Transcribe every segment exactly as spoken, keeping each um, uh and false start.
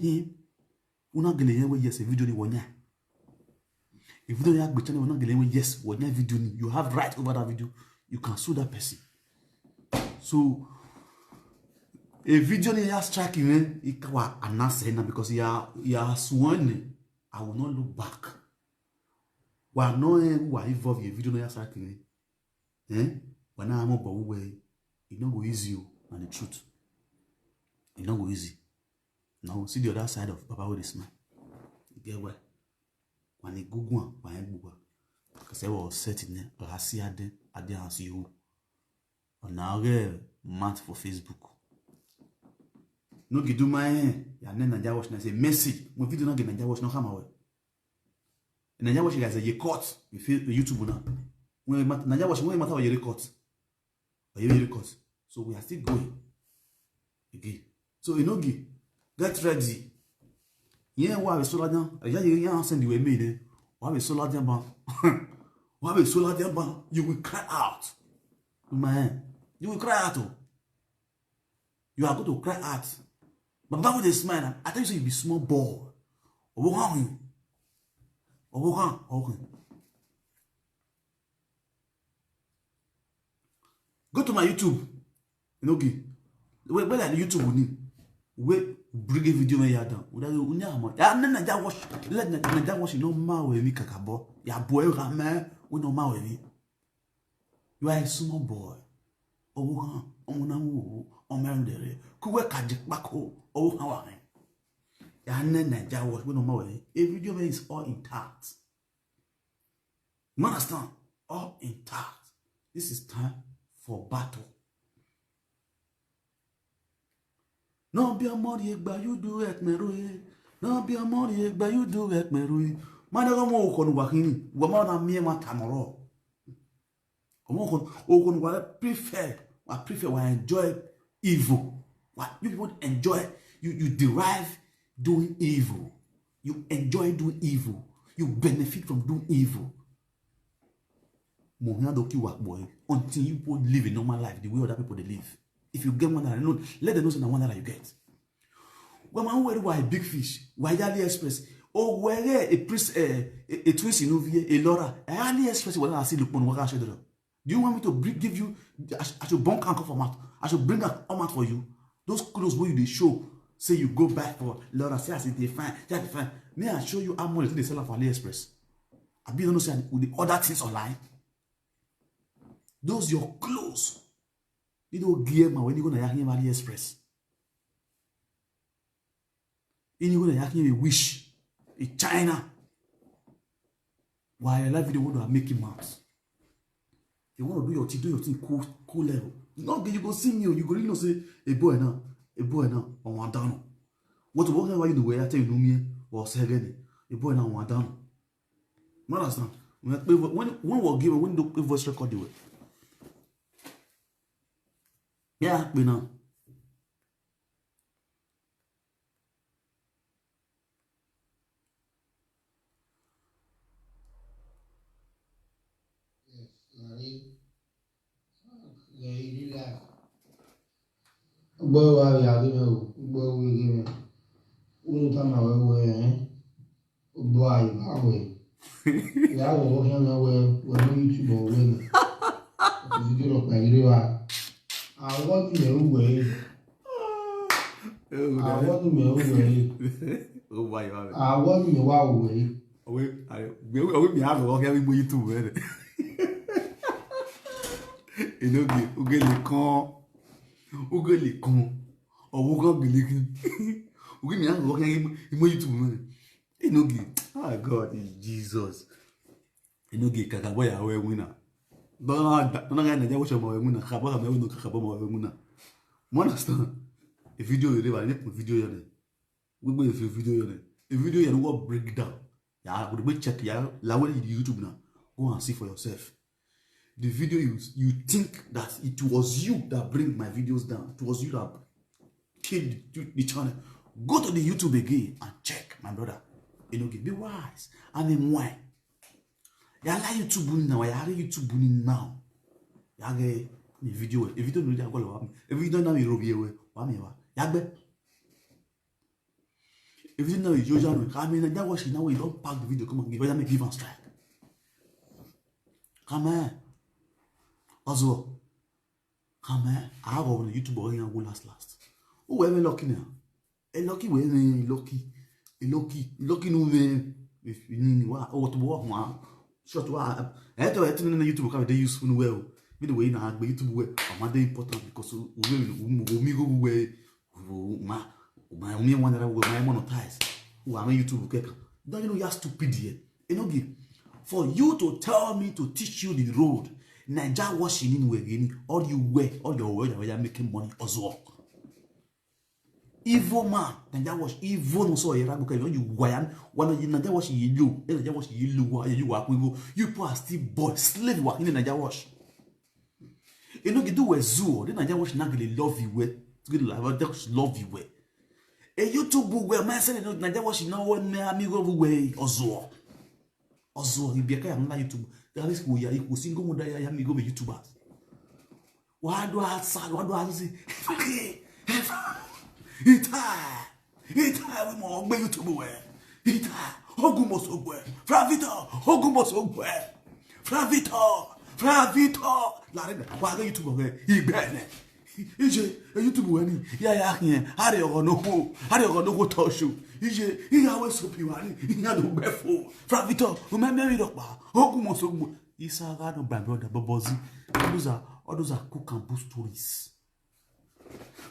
Eh? Una gele yen we yes, a video ni wonya. A video ya gbe channel, una gele yen we yes, wonya video ni. You have right over that video. You can sue that person. So a video ni ya strike you, eh? Ikawa anase na because ya ya sworn. I will not look back. Wa no, eh, who are involved in a video no ya strike you, eh? Wa na mo bo we. It no go easy o, na the truth. It no go easy. Now see the other side of Baba with the smile. You get where? When he go go, when he go go. Because I was set in there, I see ade, ade and see you. On our month for Facebook. No give do my, eh, ya ne Naija Watch na say message. Mo video na give Naija Watch no come away. Naija Watch guys, you cut. You feel YouTube now. When Naija Watch, when matter you cut. Or you cut. So we are still going. Again. So Inogi, get ready. Yeah, wa be sola jan. Ya ye ya send you a mail. Wa be sola jan ba. Wa be sola jan ba. You will cry out. Man, you will cry out. Oh. You are going to cry out. But that with a smile, I tell you, so you be small boy. Owo kan hin. Owo kan, owo kan. Go to my YouTube. Inogi. Wait, wait, like YouTube ni. Wait, bring a video when you are done. Without you, unya mo. Ya ne Naija Watch. Let Naija Watch no ma we mi kakabo. Ya boy ka me, we no ma we mi. You are a small boy. Owo kan, omo na wo, omo en dere. Ku we ka je pako, owo kan wa ren. Ya ne Naija Watch, we no ma we. A video is all intact. You understand? All intact. This is time for battle. No be a money egba you do it me rui. No be a money egba you do it me rui. Man, I don't want to wakini. Wama na me ma tamoro. Omo kon, o kon wa prefer, wa prefer, wa enjoy evil. What you people enjoy, you you derive doing evil. You enjoy doing evil. You benefit from doing evil. Mo hia do ki wa boy until you people live a normal life the way other people they live. If you get one naira, no, let them know say na one naira you get. Well, man, where why big fish? Why AliExpress? Oh, where a priest, eh, a, a twist in Uvie, a Laura, AliExpress, well, I see look on what I should do. Do you want me to bring, give you, I should bank and come for mouth? I should bring am come out for you. Those clothes where you dey show, say you go buy for Laura, say as e dey fine, say as e dey fine. May I show you how much they sell am for AliExpress? I be don't know say with the other things online. Those your clothes. You don't gear my when you gonna yah him AliExpress. You gonna yah him a wish, a China. Why I love you, they want to make him out. You want to do your thing, do your thing cool, cool level. No, you go see me, you go really know say a boy now, a boy now, on one down. What about why you know where I tell you no me or say again? A boy now one down. You understand? When when when we give when the voice record the way. Yeah, we know. Gbọ́ wa rí àríwẹ̀ o, gbọ́ wí rí rẹ̀. Wọ́n ní ká máa wẹ̀ wẹ̀ ẹ́. Gbọ́ àyè bá wẹ̀. Ìyá wọ̀ wọ́n fẹ́ máa wẹ̀ wẹ̀ ní YouTube ọ̀wẹ́ ni. Kò sí dúró pẹ̀lú wa. Àwọn tí yẹn ń wẹ̀ ẹ́. Àwọn tí yẹn ń wẹ̀ ẹ́. Ó wá ìwà rẹ̀. Àwọn tí yẹn wá wẹ̀ ẹ́. Ọwé, ọwé mi á lọ́wọ́ kí á fi gbóyè tù wẹ́rẹ̀. Enoge, oge lè kán. Oge lè kán. Ọwọ́ kan gbèlè kí. Oge mi á lọ́wọ́ kí á fi gbóyè tù wẹ́rẹ̀. Enoge. Ah, God is Jesus. Enoge, kàkà bọ́ ìyàwó ẹ̀ win na. Dọ́nà gà Nàìjíríà wọ́n ṣe ọmọ ẹ̀ win na. Kàkà bọ́ ọmọ ẹ̀ win na. Kàkà bọ́ ọmọ ẹ̀ win na. Mo understand. A video yìí rẹ̀ wà ní video yẹn. Gbogbo ìfẹ́ video yẹn. A video yẹn wọ́n break down. Yeah, go check, yeah, la wey you YouTube now. Go and see for yourself. The video you you think that it was you that bring my videos down. It was you that killed the, the channel. Go to the YouTube again and check, my brother. Enoge, be wise. I mean, why? Yàrá YouTube ni now, yàrá YouTube ni now. Yàrá a video, a video no dey go lo. A video na mi robi ewe, wa mi wa. Yàgbẹ́. If you know you just know, I mean, that was now we don't pack the video. Come on, give me give and strike. Come on, also, come on. I have on YouTube or here go last last. Oh, we're lucky now. A lucky way, lucky, a lucky, lucky no way. If you need what, what, what, what, short wa. Eto eto na YouTube ka dey useful well. Me the way na agbe YouTube well. Am dey important because we we we go we ma ma mi one that we ma monetize. We are YouTube keka. Don't you know you are stupid here? You know give for you to tell me to teach you the road. Naija washing in we gini. All you wear, all your wear, you are making money as well. Evil man, Naija wash, evil no so era go kai you why am one you Naija wash you you, Naija wash you you wa you wa ku you people are still boy slave wa in Naija wash. You know you do we zoo, the Naija wash na gele love you we, good love, just love you we. A YouTube we man say Naija wash na we me amigo we ozo. Ozo ibi ka ya na YouTube. That is we ya iku single mother ya amigo be YouTubers. Wadu asa, wadu asa. Ita. Ita we mo gbe YouTube we. Ita. Ogun mo so gbe. Fravito, ogun mo so gbe. Fravito, Fravito. La re wa gbe YouTube we. Igbe ne. Ije, e YouTube we ni. Ya ya hin. Are ogo no ko. Are ogo no ko toshu. Ije, iya we so pi wa ni. Iya do gbe fo. Fravito, o me me mi do pa. Ogun mo so gbe. Isa ga no, my brother, Bobozi. All those are all those are cook and bull stories.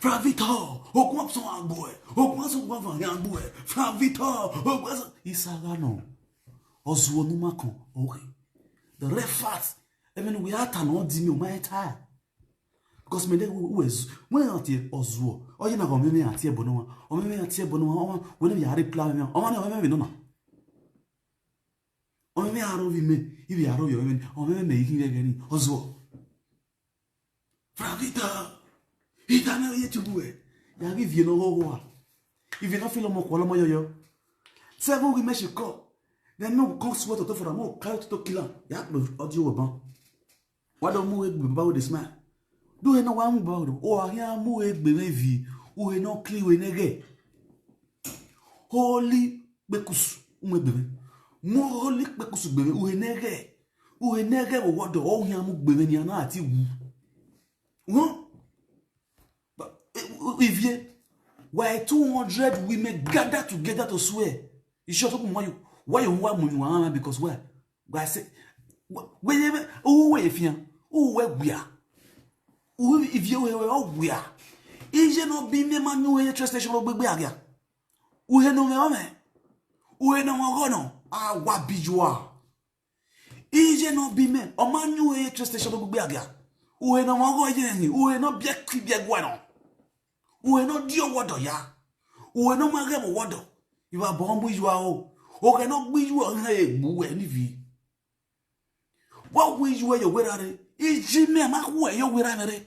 Fravito, ogun so agbo e. Ogun so gba fa agbo e. Fravito, ogun so Isa ga no. Ozuo no makan. Okay. The red fat. I mean, we are tan on di me my time. Because me dey who is when I tell Ozuo. Oh, you na go me me atie bono. O me me atie bono. When we are reply me. O me me no na. O me aro vi me, ibi aro yo me, o me me iki ve gani, Ozuo. Fravita, ita na ye tubu e. Ya vi vi no go go. If you no feel mo ko mo yo yo. Seven we me shi ko. Then no come sweat to for mo ka to kill am. Ya audio we ban. Wa do mu egbe baba we dey smile. Do he no wa mu baba we. O a ya mu egbe me vi. U he no clean we nege. Holy kpekusu ume gbeme. Mo holy kpekusu gbeme. U he nege. U he nege wo wa do o ya mu gbeme ni ana ati wu. Won? But if you why two hundred women gather together to swear. You sure talking why you why you want money because why? Why say where you who where if you who where we are? Who if you where we are? Is you not being me man you train station of big area? Who no me? Who no go no? Ah, what be you are? Ije no bi me, o ma nyu e train station gbogbo aga. Uhe no mo go je ni, uhe no bie ki bie gwa no. Uhe no di owodo ya. Uhe no ma ge owodo. Iba bo mbu yu a o. O ge no gbi yu o na e gbu we ni vi. Wa wi yu e yo wera re. Iji me ma ku e yo wera re.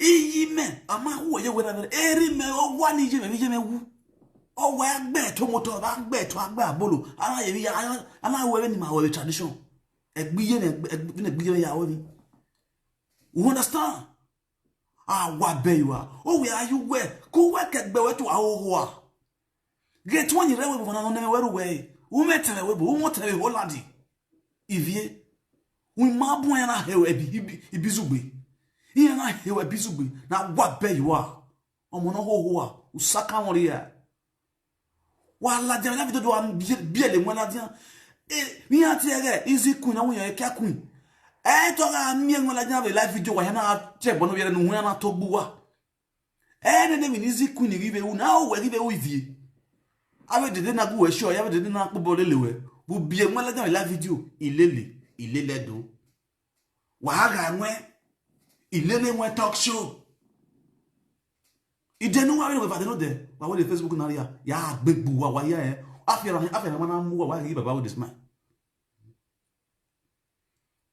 Iyi me ama hu ye wera mere eri me o wa ni ye me ye me wu. O wa gbe to moto ba gbe to agbe abolo. Ana ye ya ana we ni ma we tradition. Egbi ye ne egbi ne gbi ye ya we ni. You understand? Ah, wa be you are. Oh, where are you? Where? Ku we ke gbe we to a o wa. Get one you rewe bona no ne we ru we. U me tele we bo, u mo tele we Holland. Ivie. U ma bu ya na he we bi ibi zugbe. Ya na he we bi zugbe. Na wa be you are. Omo no ho ho a. U saka won ri ya. Wa la dia la video do am bi ele mo la dia. Eh, mi ati ere easy queen na won ye kia queen. Eh, to ga mi e mo la dia be live video wa ya na che bono yere nu ya na to gbu wa. Eh, ne ne mi ni easy queen ri be u na o we ri be u ivie. Abe dede na gu we show, abe dede na kpo bole le we. Bu bi e mo la dia live video. Ilele, ilele do. Wa ga nwe. Ilele nwe talk show. Ide no wa we fa de no de. Wa we Facebook na ya. Ya gbegbu wa wa ya e. Afira afira ma na mu wa wa ri baba we this man.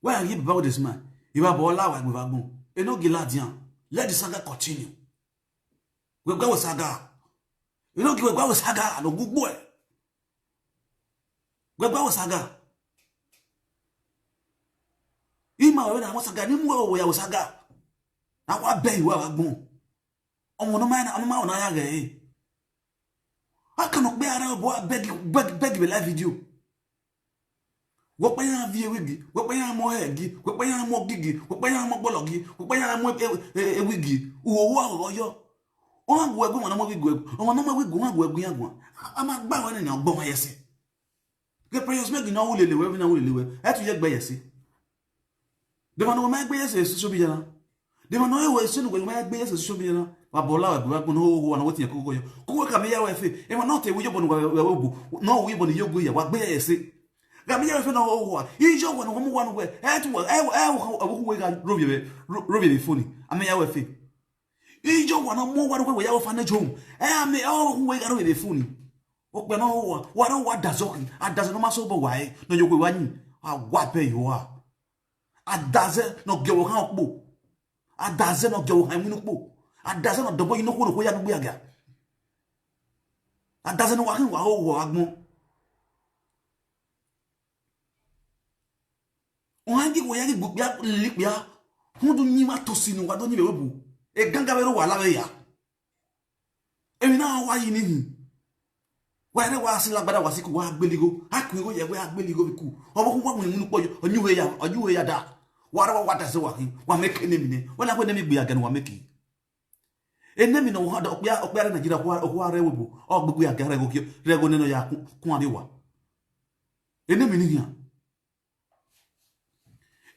Wa ri baba we this man. Iba bo la wa gbe va gbon. E no gi la dian. Let the saga continue. We gba we saga. E no gi we gba we saga no gugbo e. We gba we saga. Ima we na we saga ni mu we ya we saga. Na wa be iwa wa gbon. Ọmọ náà máa ń ọmọ máa ń náà yà rẹ̀ ẹ́. A kàn pé ara ọ̀bọ̀ beg beg beg be live video. Wọ́n pẹ́ yàn fi ewé gi, wọ́n pẹ́ yàn mọ́ ẹ̀ gi, wọ́n pẹ́ yàn mọ́ gígi, wọ́n pẹ́ yàn mọ́ gbọ́lọ̀ gi, wọ́n pẹ́ yàn mọ́ ewé gi. Òwò ọ̀rọ̀ yọ. Wọ́n á gbọ́ ẹgbẹ́ wọn náà mọ́ wígò ẹgbẹ́, ọmọ náà mọ́ wígò wọn á gbọ́ ẹgbẹ́ yàn gbọ́n. A máa gbá wọn nìyẹn ọgbọ́n wọn yẹ sí. Ke precious megi na wule lewe na wule lewe. Etu ye gbe yesi. De ma no ma gbe yesi social media na. De ma no ewe sunu gbe ma gbe yesi social media na. Wa bola wa gbe wa no ho wa no wetin ye koko yo. Koko ka me ya we fe. E ma no te wi yo bonu wa we obu. No wi bonu yo gbe ya wa gbe yesi. Ga me ya we fe no ho wa. I yo wa no mu wa no we. Etu wa e e wo we ga robi be. Robi be funi. Ame ya we fe. Ijo wa na mo wa ro we ya wo fa na jo. E ame o we ga ro be funi. O pe na wa wa ro wa da zo. A da zo no ma so bo wa e. No yo we wa ni. A wa be yo a. A da ze no ge wo kan po. A da ze no ge wo kan mu po. A da ze no do bo ino ko no ko ya nu gbe aga. A da ze no wa kan wa o wo agbon. Ohangi wo yagi gbukpia likpia. Hundu nyima tosinu wa do nyibe webu. E ganga wero wa lawe ya. Emi na wa yi nihi. Wa re wa si lagbada wa siku wa gbeligo. Aku igo ye wa gbeligo biku. Obo ku wa mu mu po yo. Onyu he ya, onyu he ya da. Wa re wa wa da se wa hin. Wa make enemy ne. Wa na ko enemy gbe ya gan wa make. Enemy no wa da okpia okpia re Nigeria kwa okwa re webu. O gbegbe ya gan re go kio. Re go ne no ya ku ku ari wa. Enemy ni ya.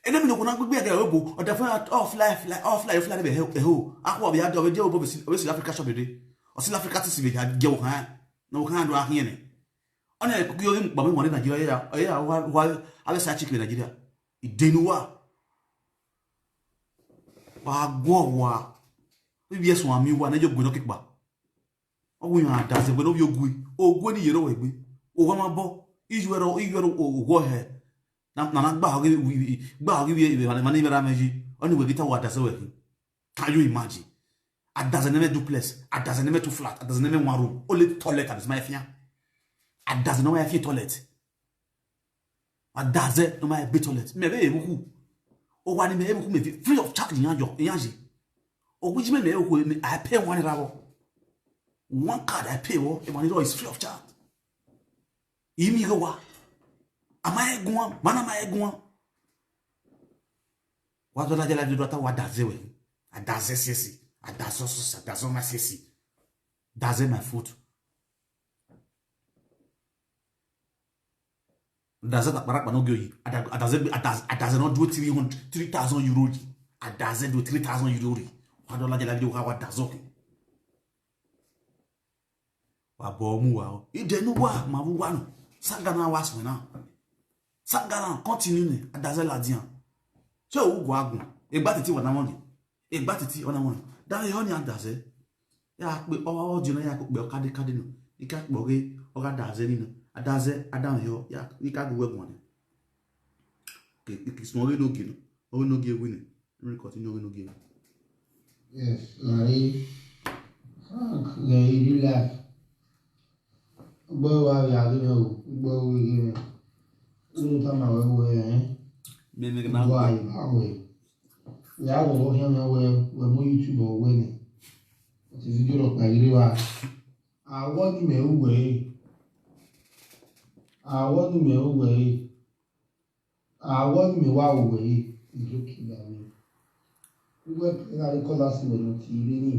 Ene mi no kuna gbigbi aga obo. O da fun off life life off life life be he he o. Akwa obi ado obi je obo be si Africa shop de. O si Africa ti si be ga ge o kan. No kan do ahin ne. Ona ku yo yin gba mi won Nigeria ya. Ya wa wa ale sa chick Nigeria. Idenu wa. Wa gwo wa. Bi eso ami wa na jo gbe no kikpa. Ogun yan da se gbe no bi ogun. Ogun ni yero we gbe. O wa ma bo. Ijuero ijuero ogun he. Na na na gba ogi gba ogi wi wi mani mera meji. Oni we gita wa da se we. Can you imagine? A da se neme duplex, a da se neme two flat, a da se neme one room. Only toilet and my fian. A da se no my fian toilet. A da se no my be toilet. Me be ebuku. O wa ni me ebuku me free of charge yan yo, yan ji. O wi me me ebuku me I pay one rabo. One card I pay wo, e money is free of charge. Imi go wa. Ama egun, mana ma egun. Wa do la jela do ta wa da ze we. A da ze sesi, a da zo so, a da zo ma sesi. Da ze my foot. Adaze ta kparakpa no gi oyi. Adaze adaze adaze no do three hundred three thousand euro ri. Adaze do three thousand euro ri. Wa do la jela video ka wa dazo ke. Wa bo mu wa o. Ide nu wa ma bu wa no. Saga na wa so na. Saga na continue ne adaze la dian. So u gwa gun. Egba titi wa na mo ni. Egba titi ona mo. Da yo ni adaze. Ya pe o o jina ya ko pe o kade kade no. Ika po ge o ga daze ni no. Adaze adam yo ya ika gu we gun ni. Ke ke small no gi no. O no gi we ni. Let me continue we no gi. Yes, Larry. Frank, Larry, relax. Gbọ́ wa yà gẹ́gẹ́ o, gbọ́ wa gẹ́gẹ́. Ó ní ká máa wẹ̀ wẹ̀ ẹ́. Mímí náà gbọ́. Gbọ́ àyè máa wẹ̀. Ìyá àgbọ̀gbọ́ fi hàn wẹ̀ wẹ̀ mú YouTube ọ̀wẹ́ ni. Ó ti fi dúró pa ìrírí wa. Àwọ̀ ni mẹ̀ ń wẹ̀ ẹ́. Àwọ̀ ni mẹ̀ ń wẹ̀ ẹ́. Àwọ̀ ni mẹ̀ wá wẹ̀ ẹ́. Ìlú kìlà mi. Wíwẹ́ pẹ̀lú àríkọ́lá sí wẹ̀ lọ ti rí ni.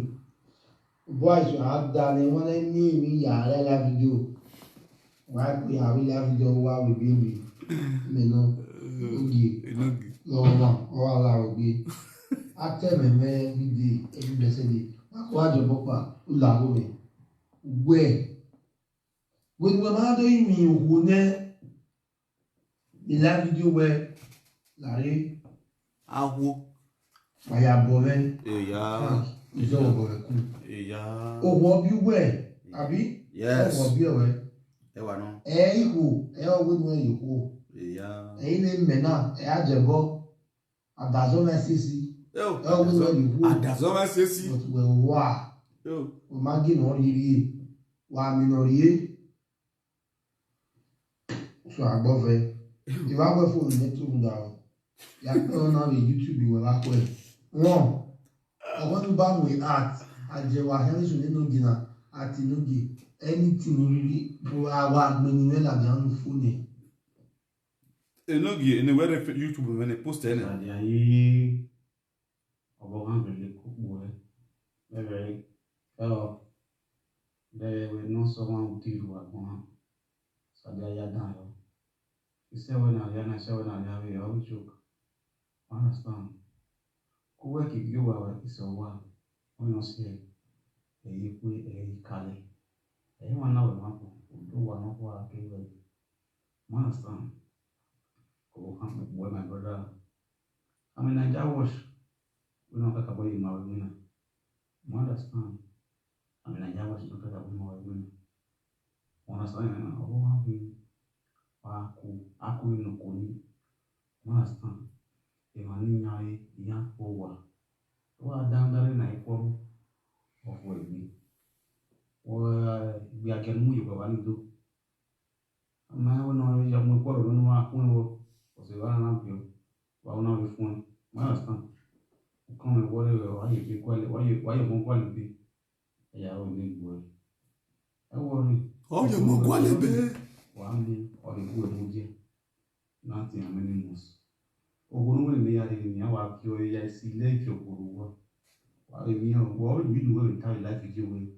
Boys, a da ne wane mi mi ya la la video. Wa ko ya wi la video wa wi bi bi. Me no. Ogi. Enogi. Lo ma o wa la ogi. Ate me me video e bi se di. Wa ko ajo popa u la go me. Gbe. Gbe ni ma do yi mi wo ne. Ila video we lare awo. Aya bove. Eya. Izo bove ku. Eya. Owo bi we. Abi? Yes. Owo bi we. E wa no. E iku, e owo ni iku. Eya. E ile me na, e ajebo. Adazo me sisi. E owo ni iku. Adazo me sisi. But we wa. Yo. O ma gi no riri. Wa mi no riri. So agbove. If I go for the two down, ya put on our YouTube we la ko. One. I want to ban we art. Ajewa hensu ne nogi na ati nogi anything no really wa wa gbeni wela bi anu fune. Enogi ene where YouTube when post ene. Sadi ayi. Obo kan bele kuku e. Bebe. Hello. Bebe we no so wan utiru agbon. Sadi aya dan yo. Ise we na ya na ise we na ya we o joke. Understand? Kuwe ki bi wa wa ise wa. Oyo se. Eyi kwe eyi kale. Eyi wa na we ma ko. Do wa no ko a ke we. Understand? Ko kan boy my brother. I mean, Naija wash. We no kaka boy ma we na. Understand? I mean, Naija wash no kaka boy ma we na. Understand? Obo wa ku aku aku no ko ni. Understand? E ma ni nya e ya ko wa. Wa dangare na ikoro. Ofo ebi. Wa bi agenu yo ba ni do. Ama wo no ya mo ikoro no ma ku wo. O se wa na bi o. Wa na bi fun. Understand? O kan me wo le wa ye bi kwale wa ye wa ye mo kwale bi. Ya o ni gbo. E wo ni. Oye mo kwale be. Wa ni o ni gbo mo je. Nothing anonymous. Ogoro we me ya de ni awa ki o ya si le ki ogoro wa. Wa re mi o wo we do we carry life video we.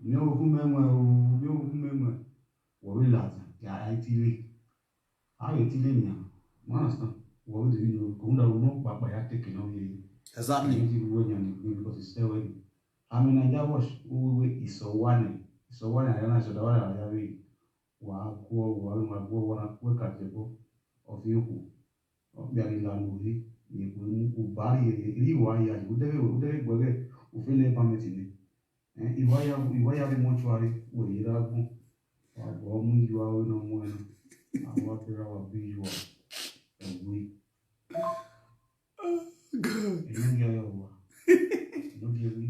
Mi o ku me mo o mi o ku me mo. Wo we la ya ai ti le. A we ti le mi a. Understand? Wo we do you know ko nda wo no pa pa ya take no ye. Exactly. Ni ti wo nya ni because it's seven. I mean, I just watch we we iso one. Iso one I na so da wa ya we. Wa go wa ma go wa na ku ka je go. Of you ku. O bi ari la no he. Ni ku mu ku ba ye ri wa ya. U de u de gbo ge. U fe le ba me ti ni. Eh, iwa ya iwa ya de mortuary we ira gun. Wa go mu iwa we no mo e. Awa bera wa bi iwa. Ewe. God. You no get your wa. You no get me.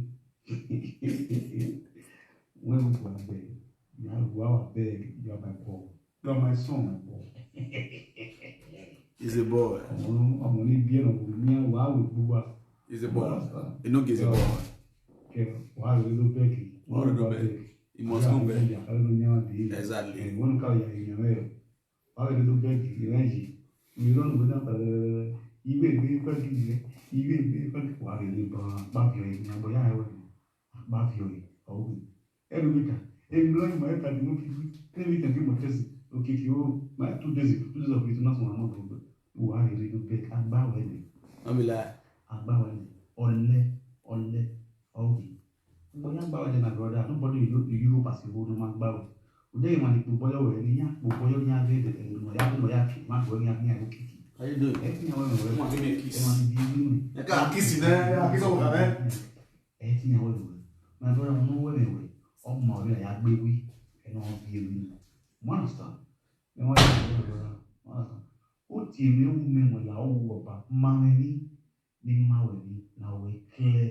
When we go abeg, you have go our beg, you are my boy. You are my son, my boy. He's a boy. Ọmọ ní bí ẹ̀rọ kò ní wàá wò gbogbo wa. He's a boy. You know he's a boy. Kẹ wàá rẹ ló bẹ́ẹ̀kì. Wàá rẹ ló bẹ́ẹ̀kì. You must come back. Àkàrà ló ní àwọn dìé. Exactly. Wọ́n ní káwọn yàrá ìyàrá ẹ̀. Wàá rẹ ló bẹ́ẹ̀kì ìrẹ́ yìí. Ìrẹ́ ló ń gbé náà pẹ̀lú ìwé ìgbé pẹ́ẹ́kì yìí. Ìwé ìgbé pẹ́ẹ́kì wàá rẹ ló bá bá fi ọ̀yẹ́ ní abọ́yá ẹ̀wẹ̀. Bá fi ọ̀yẹ́ ọ̀hún. Ẹ̀rù mi kà. Ẹ̀rù mi lọ́yìn mọ̀ ẹ́ kà dì mọ́ fi wí. Ẹ̀rù mi kà dì mọ́ tẹ̀sí. Òkìkí ó máa two days two days of it náà sọ̀rọ̀ náà gbogbo. Wàá rẹ ló bẹ́ẹ̀kì agbáwẹ̀ ni. Don't be lie. Agbáwẹ̀ ni. Ọ̀lẹ ọ̀lẹ ọ̀hún. Gbogbo yẹn agbáwẹ̀ jẹ́ na brother. Nobody you you pass the whole normal agbáwẹ̀. Ude man ni gbogbo yọ wẹ̀ ni yẹn gbogbo yọ ní abẹ́ ẹ̀dẹ̀ ẹ̀dẹ̀ mọ̀ yá fún mọ̀ yá kì má gbọ́ ní abẹ́ yẹn kìkì. How you doing? Ẹ ti yàn wẹ̀ wẹ̀. Come on, give me a kiss. Ẹ máa ní bí ewì nù. Ẹ ká kiss náà, ẹ ká kiss ọ̀gá rẹ. Ẹ ti yàn wẹ̀ wẹ̀. My brother, ọmọ wẹ̀ wẹ̀ wẹ̀. Ọmọ rẹ̀ yà gbé wí. Ẹ náà bí ewì nù. Wọ́n sàn. Ẹ wọ́n yà wẹ̀ wẹ̀. Wọ́n sàn. Ó ti èmi ewu mẹ́wọ̀n yà ó wù ọ̀bà. Máa mi ní ní máa wẹ̀ ní na wẹ̀ clear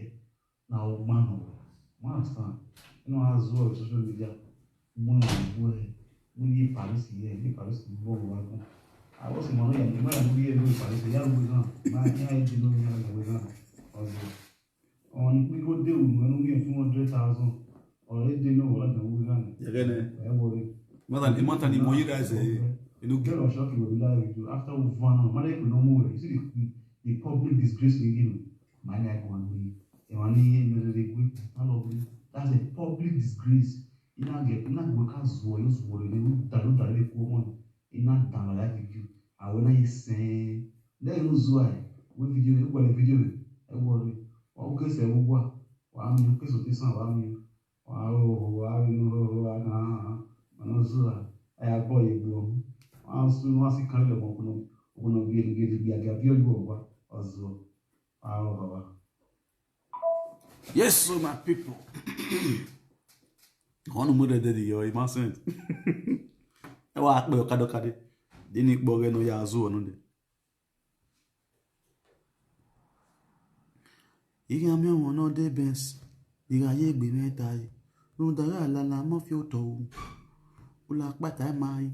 na ó gbọ́n nù wẹ̀. Wọ́n sàn. Ẹ náà á zọ ẹ̀ social media. Mo ní wọ́n bú ẹ. Mo ní Paris yẹ. Ní Paris bọ̀ wọ́n wá kú. Àwọn sì mọ̀ ní yàrá ìmọ̀ yàrá ìyẹn lórí Paris yàrá ìwé náà. Máa ní àyè jẹ́ lórí yàrá ìwé náà. Ọ̀gbìn. Ọ̀hún ni pé kó dé òun ẹnu ní two hundred thousand. Ọ̀rẹ́ dé náà wà lọ́dọ̀ owó náà. Yẹ̀gẹ́ ni. Ẹ wọlé. Mọ́tà ni mọ́tà ni mo yí ra ẹsẹ̀ yìí. Inú gẹ̀. Bẹ́ẹ̀ lọ ṣọ́ọ̀kì wọ̀bí láàrin ìjọ after over náà. Má dẹ́kun náà mú rẹ̀. You see the, the, the public disgrace ni yìí nù. Màá ní àìkú wọn lórí. Ẹ̀wọ̀n ní yẹn lọ́dọ̀ lè gbé. Má lọ bí. That's a public disgrace. Iná gẹ̀ iná gbọ́ ká zùwọ̀ yóò zùwọ̀ rẹ̀ ní dàlú dàlú lè kú ọmọ. Iná dàlú láti ju. Àwọn náà yìí sẹ́ẹ̀. Lẹ́yìn ló zùwọ̀ ẹ̀. Wọ́n fídíò rẹ̀ wọ́n lè fídíò rẹ̀. Ẹ wọ́n rẹ̀. Wọ́n kẹsẹ̀ wọ́n wà. Wàá mi kẹsẹ̀ òkè sàn wàá mi. Wàá rò wàá rí rò wàá náà. Wọ́n náà zùwọ̀ ẹ̀. Ẹ yà bọ̀ yẹ gbọ́. Wọ́n á sún wọ́n á sì kán lẹ̀ wọ́n kúnú. Wọ́n náà bí ẹni bí ẹni bí àgà bí ọjọ́ ọ̀gbà. Ọ̀zọ́. Wàá rò wàá. Yes, so my people. Wọ́n mú dẹ́dẹ́ di yọ ìmọ̀ sẹ́yìn. Ẹ wá pẹ́ ọ̀kadà ọ̀kadà. Dé ní ipò ọ̀rẹ́ náà yà á zú ọ̀nà dẹ̀. Ìyá mi ọ̀wọ́n náà dé bẹ́ẹ̀sì. Ìyá ayé gbé mẹ́ta yìí. Ló ń darí àlàlà mọ́ fi òtò o. Ó la pàtà ẹ̀ máa yìí.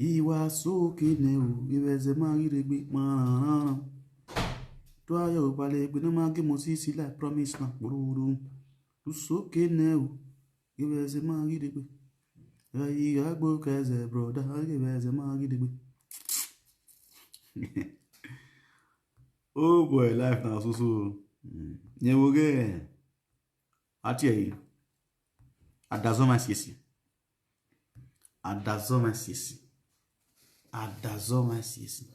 Ìwà sókè nẹ̀ o. Ìrẹsẹ̀ máa rí regbe pọ́nrán. Toi yo, parler, but no man give me six like promise, man. Bruru. Tout ce que ne ou. Give us a man, give it. Hey, I go crazy, brother. Give us a man, give it. Oh boy, life now so so. Mm. Yeah, we get. Ati ayi. Adazoma sisi. Adazoma sisi. Adazoma sisi.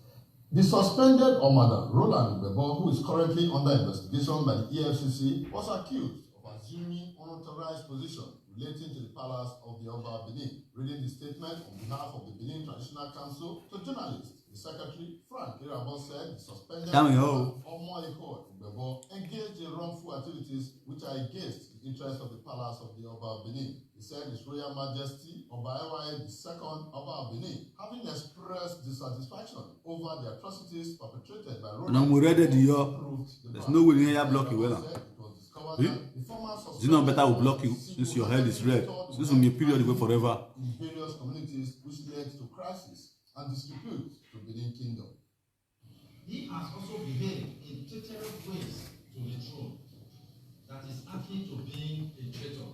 The suspended Omada, Roland Bebo, who is currently under investigation by the E F C C, was accused of assuming unauthorized position relating to the palace of the Oba of Benin. Reading the statement on behalf of the Benin Traditional Council to journalists, the secretary, Frank Irabo, said the suspended Omo Eko Bebo engaged in wrongful activities which are against the interests of the palace of the Oba of Benin. He said His Royal Majesty Oba Ewaye the second Oba of Benin, having expressed dissatisfaction over the atrocities perpetrated by Roland, there's no way near block you well. Is it not better we block you since your head is red? Since your period go forever. In various communities, which led to crisis and disrepute to Benin Kingdom. He has also behaved in treacherous ways to the throne that is akin to being a traitor.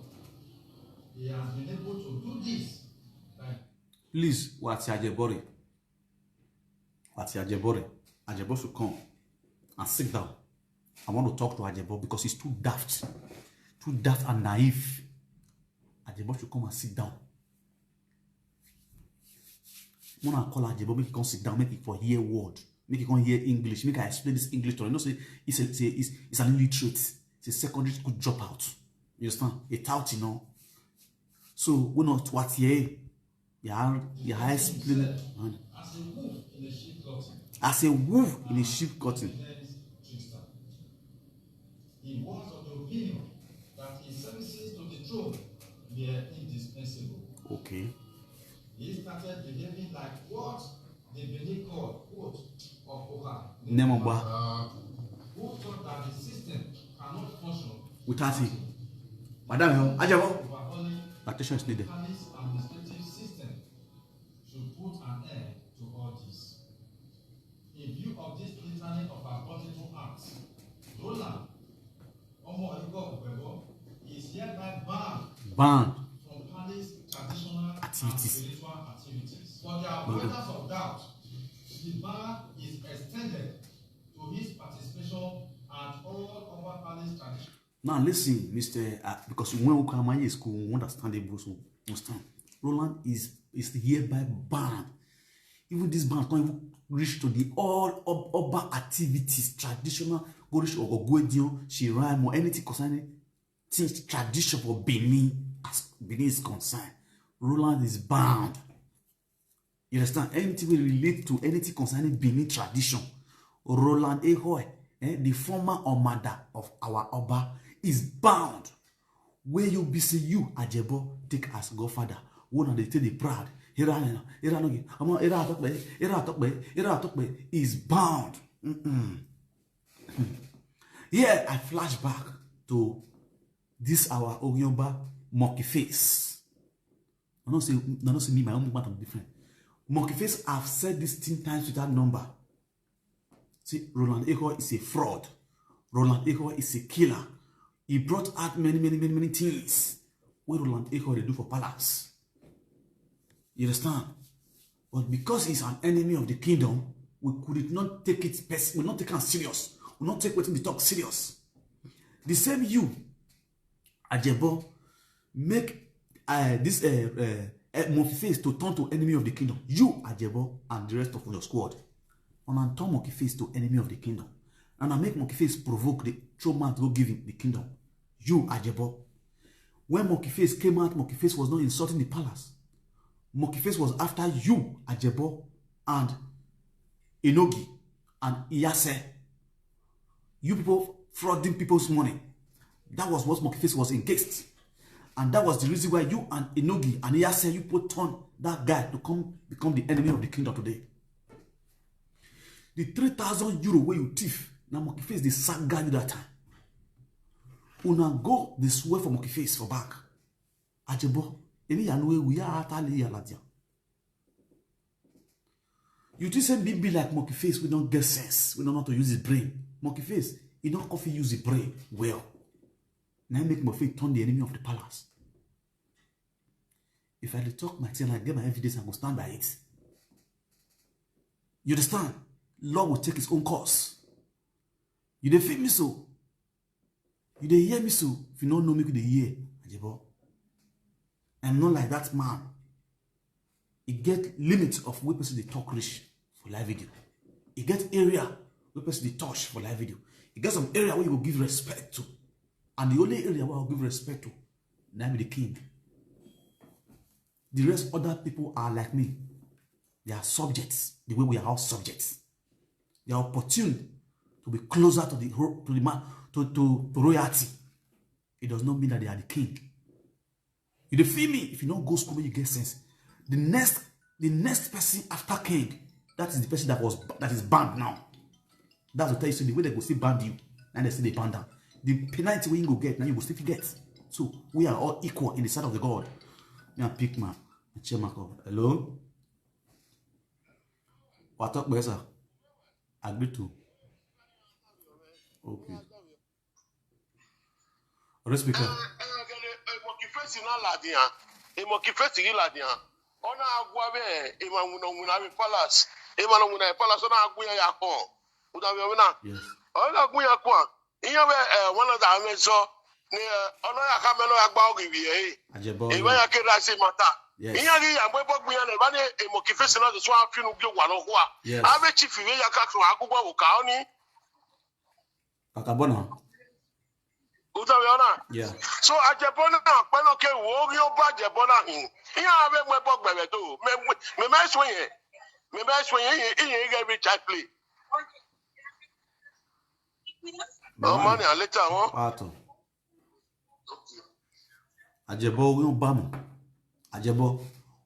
He has been able to do this by... Please, what's Ajebore? What's Ajebore? Ajebore should come and sit down. I want to talk to Ajebore because he's too daft, too daft and naive. Ajebore should come and sit down. When I call Ajebore, make he come sit down, make he for hear word, make he come hear English, make I explain this English to him. You know, say he's a, he's a, he's, he's an illiterate, he's a secondary school dropout. You understand? A tout, you know. So we not what here. Yeah, yeah, explain. As a wolf in a sheep clothing. As a wolf in a sheep clothing. He was of the opinion that his services to the throne were indispensable. Okay. He started behaving like what the Benin court, quote, of Oha, Nemogba, who thought that the system cannot function without him. Madam, Ajabo, attention is needed. Palace administrative system should put an end to all this. In view of this litany of abominable acts, Roland Omo Eko Bebo is hereby banned, banned from palace traditional activities, and spiritual activities. For the avoidance of doubt, the ban is extended to his participation at all other palace traditional... Now listen, Mister Uh, because when we come in school, we understand the books, we understand. Roland is is hereby banned. Even this ban can't even reach to the all ob- Oba activities, traditional, go reach Ogogoedion, Shiraimo, anything concerning things tradition for Benin, as Benin is concerned. Roland is banned. You understand? Anything will relate to anything concerning Benin tradition. Roland Ehoe, eh, the former Omada of our Oba, is bound. Where you be say you, Ajebo, take as godfather. One of the take the proud. Here I am, here I know you. I'm here I talk, here I talk, here I talk, is bound. Mm-mm. Here I flash back to this our Ogioba monkey face. I don't say, I don't say me, my own matter different. Monkey face, I've said this ten times without number. See, Roland Eho is a fraud. Roland Eho is a killer. He brought out many, many, many, many things. What Roland Eho they do for palace? You understand? But because he's an enemy of the kingdom, we could not take it pers- we not take him serious. We not take what we talk serious. The same you, Ajebo, make uh, this uh, uh, uh, monkey face to turn to enemy of the kingdom. You, Ajebo, and the rest of your squad. And I turn monkey face to enemy of the kingdom. And I make monkey face provoke the true man to go give him the kingdom. You, Ajebo. When monkey face came out, monkey face was not insulting the palace. Monkey face was after you, Ajebo, and Inogi, and Iyase. You people frauding people's money. That was what monkey face was engaged. And that was the reason why you and Inogi and Iyase, you put on that guy to come become the enemy of the kingdom today. The three thousand euro where you thief, now monkey face, they saga you that time. Una go, they swear for monkey face for back. Ajebo, any yanu we are tali yaladia. You think say me be like monkey face, we don't get sense, we don't know how to use his brain. Monkey face, e no come fit use the brain well. Na im make Monkey face turn the enemy of the palace. If I dey talk my thing, I get my evidence, I go stand by it. You understand? Law will take its own course. You dey feel me so? You dey hear me so? If you no know, make you dey hear, Ajebo. I'm not like that man. E get limit of wey person dey talk reach for live video. E get area wey person dey touch for live video. E get some area wey you go give respect to. And the only area wey I go give respect to, na be the king. The rest other people are like me. They are subjects, the way we are all subjects. They are opportune to be closer to the ro-, to the man, to, to, to royalty. It does not mean that they are the king. You dey feel me? If you no go school, you get sense. The next, the next person after king, that is the person that was, that is banned now. That's to tell you, say the way they go still ban you, and they still dey ban down. The penalty wey you go get, now you go still get. So we are all equal in the sight of the God. Me and pick man, and check my call. Hello? What talk better? Agree to. Okay. Respect. Emoki face na ladia. Emoki face gi ladia. Ona agwa be, ema wuna wuna be palace. Ema no wuna palace, ona agwa ya ko. Uda be wuna. Yes. Ona agwa ya kwa. Iya be, eh, wana da me so. Ni, eh, ona ya ka me no ya gba ogi bi e. Ajebo. E ba ya ke ra si mata. Yes. Iya gi ya mo bo gbi ya ne ba ni emoki face na so afinu gi wa no kwa. Yes. Abe chief we ya ka so agugwa wo ka oni. Kakabona. Uda be ona. Yeah. So Ajebo na pẹ̀lú ke wo rí ó bá Ajebo na hin. Iya be mo bo gbe be to. Me me me so yen. Me me so yen yen yen ge bi chat play. Oh man, I later on. Pato. Ajebo ogun ba mo. Ajebo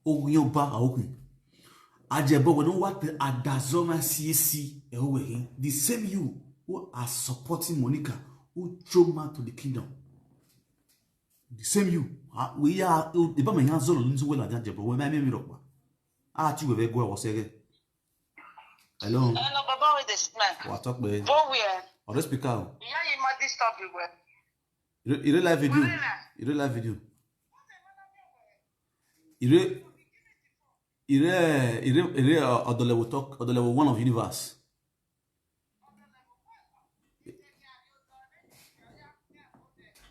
ogun ba a okun. Ajebo we no what adazoma C A C e o we hin. The same you who are supporting Monica, who drove man to the kingdom. The same you. Ah, we are the ba me yan zolo nzu we la Ajebo we me me mi ropa. Ah, ti we be go wa sege. Hello. Hello, Baba with the smell. Wa talk be. Go where? Ore speaker o. Yeah, you might disturb you well. Ire ire live video. Ire live video. Ire ire ire ire uh, Odolewo talk, Odolewo one of universe.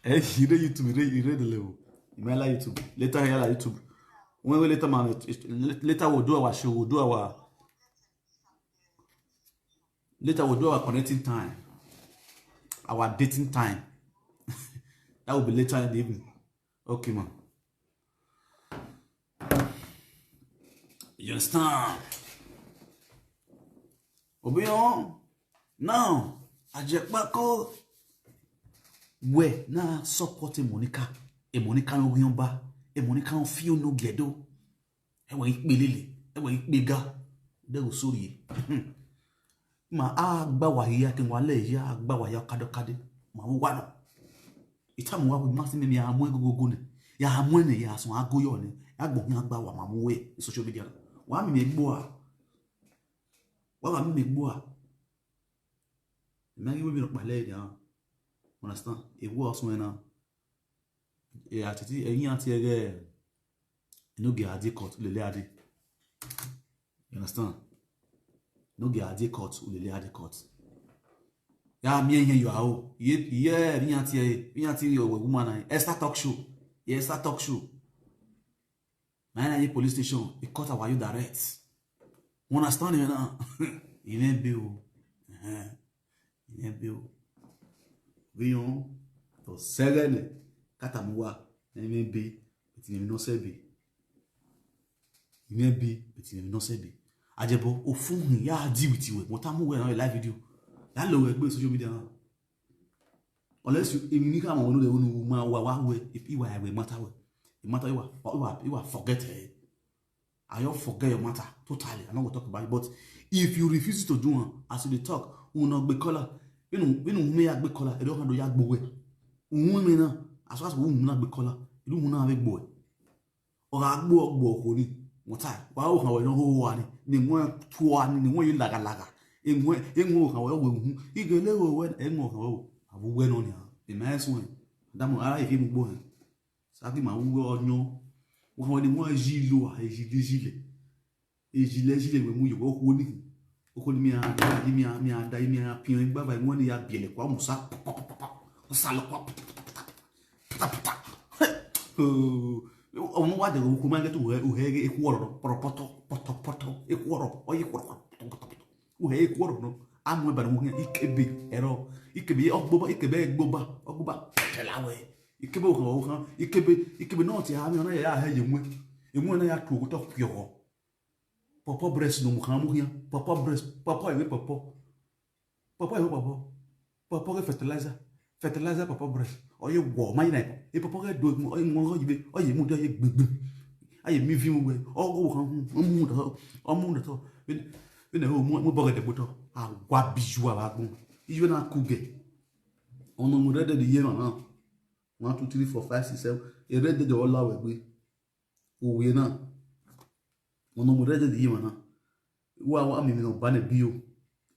Eh, ire YouTube, ire ire Odolewo. Imela YouTube. Later here YouTube. When we later man, later we'll do our show, we'll do our later we'll do our connecting time, our dating time. That will be later in the evening. Okay, man. You understand? Obion, now, Ajepako, we na support Monica. E Monica no yonba. E Monica no feel no gedo. E we ikpelele. E we ikpega. De usori. Ma a gba wa ya ke wa le ya gba wa ya kado kade. Ma wo wa no. Ita mo wa we ma si me ya mo egogo ne. Ya mo ne ya so ago yo ne. Ya gbo ya gba wa ma mo we social media. Wa mi me gbo a. Wa wa mi me gbo a. Me gi we bi no pale ya. Understand? E wo so na. E atiti e yin ati ege. No ge ade court, ulele ade. You understand? No ge ade court, ulele ade court. Ya mi yin yo awo. Ye ye mi ati e, mi ati yo we woman na. Esther talk show. Ye Esther talk show. Na na ye police station, e court our you direct. You understand me now? Ime be o. Eh. Ime be o. Viyon to segene katamuwa. Ime be. Ime no se be. Ime be. Ime no se be. Ajebo ofun ya di with you. Mo ta mu we na live video. Ya lo we gbe social media now. Unless you, if you need come on the one who ma wa wa we, if you are we matter we, it matter you are you are you are forget eh. I don't forget your matter totally. I no go talk about it. But if you refuse to do one, as you dey talk, we no gbe color. You know, you know, me ya gbe color. I don't handle ya gbo we. We me na as far as we na gbe color. You don't na gbo we. Or I gbo gbo ko ni. What time? Wa o kan we no ho wa ni. Ni won tu wa ni, ni won yi laga laga. Enwe enwe o kan we we hu. Igele o we enwe o kan we o. Abu we no ni a. E ma esun e. Adamu ara ifi mu gbo he. Saki ma wu we onyo. Wo kan we ni won ji lo a, e ji de ji le. E ji le ji le we mu yo ko ni. O ko ni mi a da, mi a mi a da, mi a pion gba ba won ni ya biele kwa musa. O sa lo kwa. Pata pata. Ọmọ wa de ko ma ge tu he, o he ge eku ọrọ pọtọpọtọ pọtọpọtọ eku ọrọ, oye eku ọrọ pọtọpọtọ. O he eku ọrọ no. Amu e ba no he ikebe ero. Ikebe ogboba, ikebe gboba, ogboba. Telawe. Ikebe o kan o kan ikebe ikebe no ti ha mi ona ya he ye mu. E mu na ya tu ko to pio. Papa breast no mu kan mu hian. Papa breast, papa ewe papa. Papa ewe papa. Papa ke fertilizer. Fertilizer papa breast. Oye wo ma ina. E papa ke do mu oye mo oye be oye mu do oye gbegbe. Aye mi fi mu we. O go kan mu mu do o mu do to. Bin bin o mu mu bo ke de buto. A wa biju a wa gun. Ijo na ku ge. Ono mu re de ye na. One, two, three, four, five, six, seven. E re de de ola we gbe. Uwe na. Ono mu re de ye na. Wa wa mi no ba ne bi o.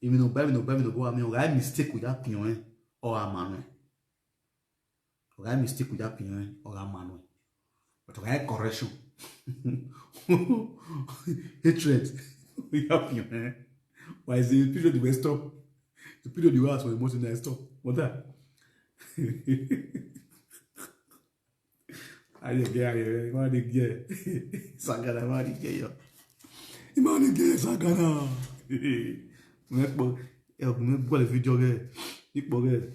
Emi no ba mi no ba mi no ba mi o. Ga mistake ya pion e. O a ma no. O ga mistake ya pion e. O ga ma no. But o ga correction. Hatred. Ya pion e. Why is the period we stop? The period you ask for emotion I stop. What that? Aye ge aye, ma de ge. Sagana ma de ge yo. Ma de ge sagana. Me po e o me gbo le video ge. Ipo ge.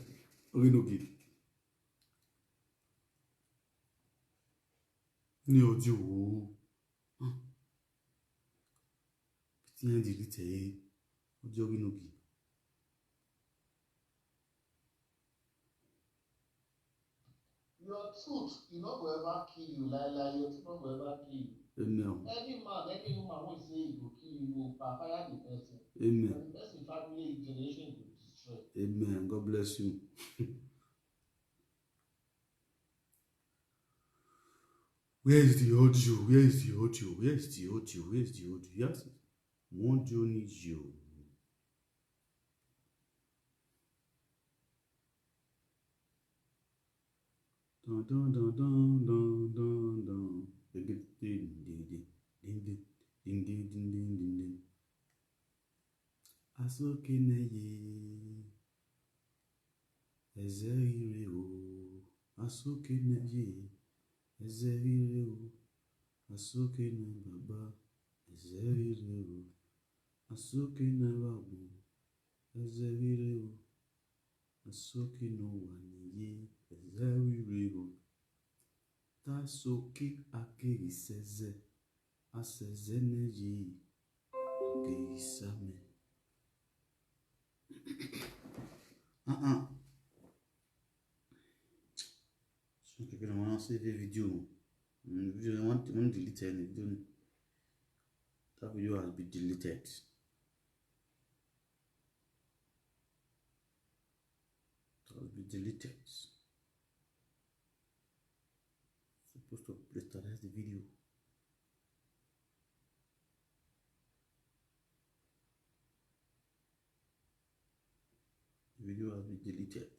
Oge no gi. Ni oju wo. Ti en di te. Oju oge no gi. Your truth, e no go ever kill you. Lie, lie, your truth no go ever kill you. Amen. Any man, any woman wey say e go kill you, e go fire the person. Amen. And the person family generation go destroy. Amen. God bless you. Where is the audio? Where is the audio? Where is the audio? Where is the audio? Yes. One journey you. Dun, dun, dun, dun, dun, dun, dun. Ding, ding, ding, ding, ding. Ding, ding, ding, ding, ding, ding, ding. Asoke neye, eze rire o. Asoke neye, eze rire o. Asoke na baba, eze rire o. Asoke na babu, eze rire o. Asoke no wa niye, eze rire o. Ta soke ake iseze, aseze neye, ake isame. Uh-uh. So, people, I want to save a video. Mm, video, I want, I want to delete any video. That video has been deleted. It has been deleted. Supposed to restart the video. The video has been deleted.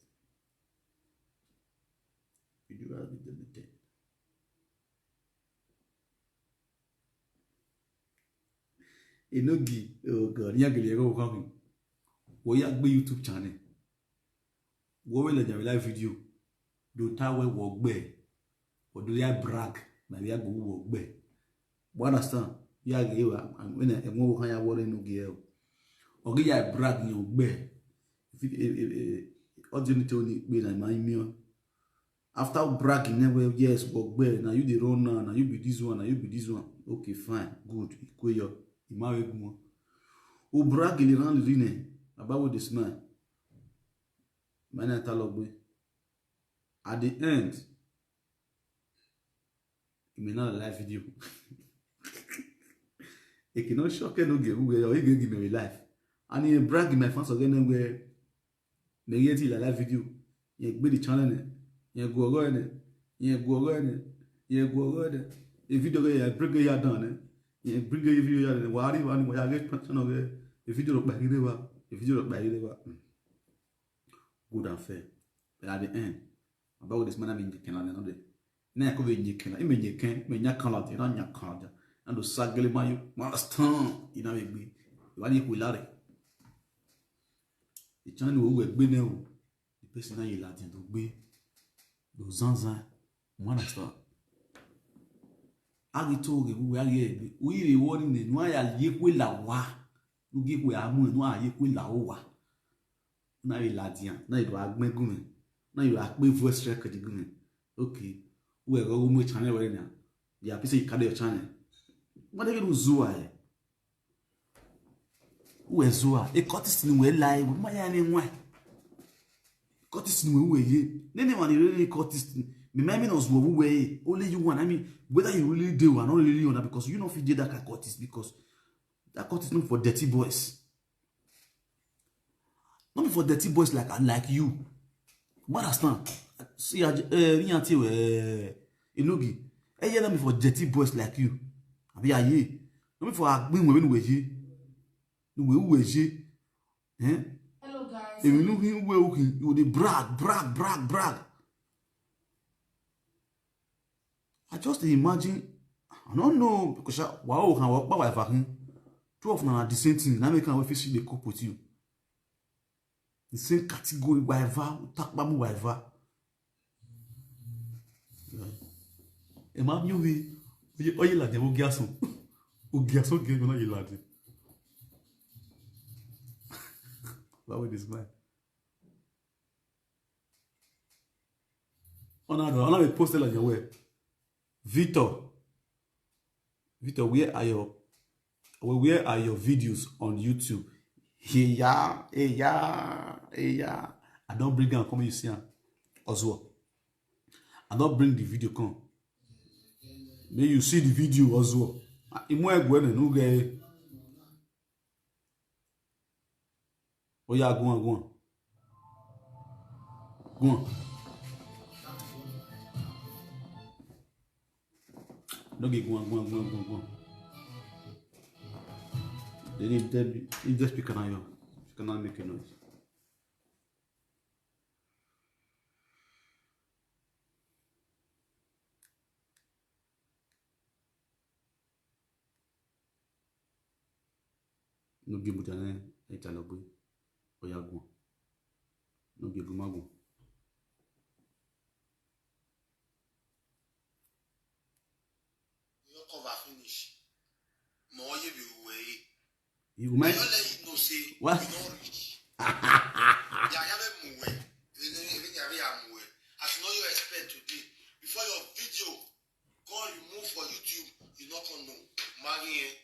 Video has been deleted. Enogi, oh God, nyagili ego kami. Wo ya gbe YouTube channel. Wo we le jam live video. Do ta we wo gbe. Wo do ya brag. Na ya gbe wo gbe. But understand? Ya ge wa. When e mo wo kan ya wo le no ge o. Ogi ya brag ni o gbe. If it, eh, eh, eh, audio ni to ni pe na ma mi o. After bragging, then, well, yes, but where? Now you the run now. Now you be this one. Now you be this one. Okay, fine, good. Ikweyo, imawe gumo. O bragging around the line about with this man. Man, I tell you, at the end, you may not live video. It cannot shock no give away or you give me life. And he brag in my fans again where me get it live video. Ye gbe the channel ne. Ye go go ne. Ye go go ne. Ye go go ne. E video ge ya bring ya down ne. Ye bring e video ya ne. Wa ri wa ni mo ya get channel ge. E video ro pa gide wa. The video look like you never. Good and fair. But at the end, about this man, I mean, you cannot another. Na ko be nyi kena, ime nyi ken, me nya kala de, na nya kala de. And do sagele mayo, ma stand, ina we gbe. Wa ni ku lare. The channel wo we gbe ne o. The person na yi la de do gbe. Do zanzan, mo understand. Agi to ge we agi e gbe. Wi re wo ni ne, no ya ye ku la wa. No ge ku amu, no ye ku la o wa. Na you ladian, na you agbe gume, na you akpe voice record gume. Okay, we go go mo channel we na. Ya pise you carry your channel. What do you do zua eh? We zua. E cut this thing we lie. We ma ya ni nwa. Cut this thing we we ye. Nene man really cut this thing. Me me no zua we. Only you one. I mean, whether you really do or not really, you know, because you know if you did that kind of cut this because that cut is not for dirty boys. No be for dirty boys like like you. You understand? See, I, uh, me and you, uh, Enogi. Eh, yeah, no be for dirty boys like you. Abi aye. No be for agbin we we ye. No we we ye. Eh? Hello guys. If you know him well, okay, you dey brag, brag, brag, brag. I just dey imagine. I don't know because wow, can work by five. Two of na the same thing. Now make can fit see the cope with you. The same category whatever, talk about whatever. Ẹ máa ń yún mi. Oye, oye, làdé, ó gé àsùn. Ó gé àsùn, gé mi náà, yìí làdé. Báwo ni smile? Ọ̀nà àdó, ọ̀nà mi post ẹ̀ lọ́jọ́ wẹ̀. Victor, Victor, where are your, where, where are your videos on YouTube? Hey, yeah, hey, yeah, hey, yeah. I don't bring am come, you see am. Oswald. I don't bring the video come. May you see the video, Oswald. Ah, imo egwe ne, no get. Oya, go on, go on. Go on. No get, go on, go on, go on, go on, go on. They need, they need the speaker now, yo. Speaker now make a noise. No give me the, eh, eh, chalo gbe. Oya, go on. No give me, go on. You cover finish. Mo ye be we. You go mind? I don't let you know say what? You don't reach. Yeah, I have a move. You know, you have a move. As you know, you expect today. Before your video, go you move for YouTube, you not gonna know. Marry, eh?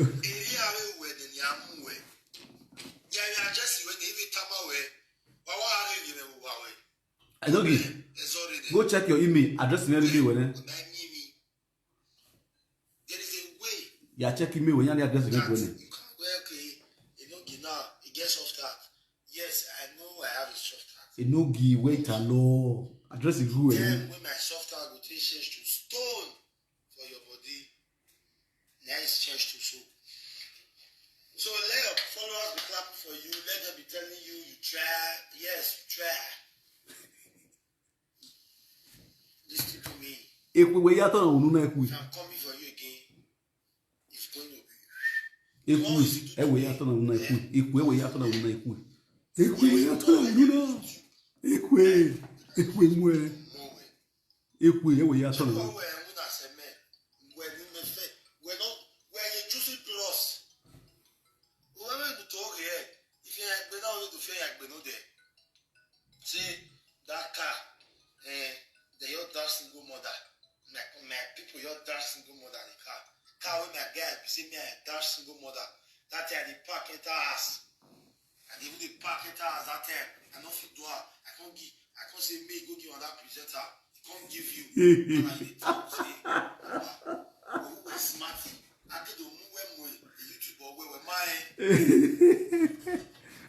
Eri are we then ya move. Yeah, yeah, just when they even tama we. Wa wa are you know wa we? I don't give. Eh, sorry then. Go check your email. Address me every day when, eh? There is a way. Yeah, check email when you address me that when, eh? You can go, okay, you know, you know, you get soft heart. Yes, I know I have a soft heart. E no give, wait, alone. Address the rule, eh? Then when my soft heart go take change to stone for your body, now it's changed to soap. So let your followers be clapping for you. Let them be telling you you try. Yes, you try. Listen to me. Ekwe we ya tona unu na ekwe. If I'm coming for you again, it's going to be. Ekwe, ewe ya tona unu na ekwe. Ekwe, ewe ya tona unu na ekwe. Ekwe, ewe ya tona unu na. Ekwe, ekwe mwe. Ekwe, ewe ya tona. Mwe, mwe, mwe, mwe, mwe, mwe, mwe, juicy plus. Whoever you talk here, if you like, now you feel like, no there. See that car, eh, the your dash single mother. My, my people, your dash single mother, the car. Car with my guy, be say me, I dash single mother. That time, the park enter house. And even the park enter house that time, I no fit do am. I can't give, I can't say me go give another presenter. He can't give you. And I dey talk say, "Papa, who is smart?" I get to move when we YouTube or where we my.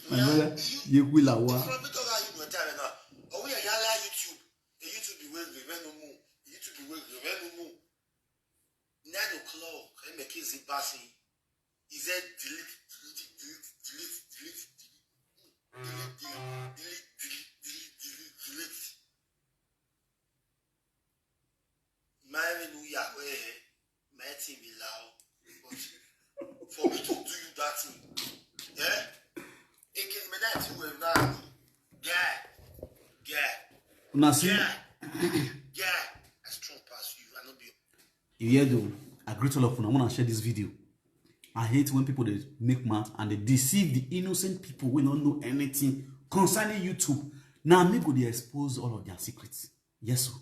My brother, you will allow. From the talk how you know time now. Oh, we are yala YouTube. The YouTube be well, we no more. The YouTube be well, we no more. Nine o'clock, I make it zip passing. He said, "Delete, delete, delete, delete, delete, delete." Thing be loud. But for me to do you that thing, yeah? Eke me that thing well now. Yeah, yeah, Una see, yeah, yeah. I strong pass you. I no be. You hear though? I greet all of una. I wanna share this video. I hate when people they make mad and they deceive the innocent people who don't know anything concerning YouTube. Now me go they expose all of their secrets. Yes, sir.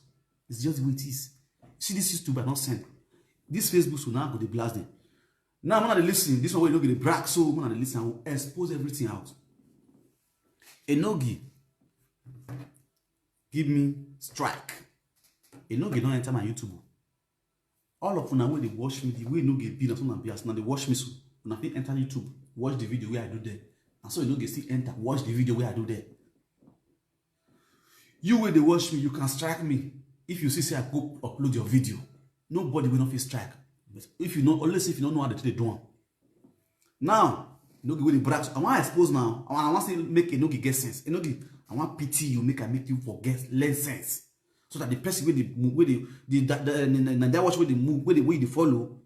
It's just the way it is. See, this YouTube I not send. This Facebook so now go they blast them. Now when I listen, this one wey no get the brag, so when I listen, I will expose everything out. Enogi, give me strike. Enogi don't enter my YouTube. All of una wey dey watch me, the way no get be na so na be as una dey watch me so. Una fit enter YouTube, watch the video wey I do there. And so you no get still enter, watch the video wey I do there. You wey dey watch me, you can strike me if you see say I go upload your video. Nobody will not fit strike. But if you know, unless if you don't know how to take do one. Now, Enogi wey dey brag. I want expose now. I want, I want say make Enogi get sense. Enogi, I want pity you, make I make you forget, learn sense. So that the person wey dey move, wey dey the the, the, the, the Naija Watch wey dey move, wey dey wey dey follow.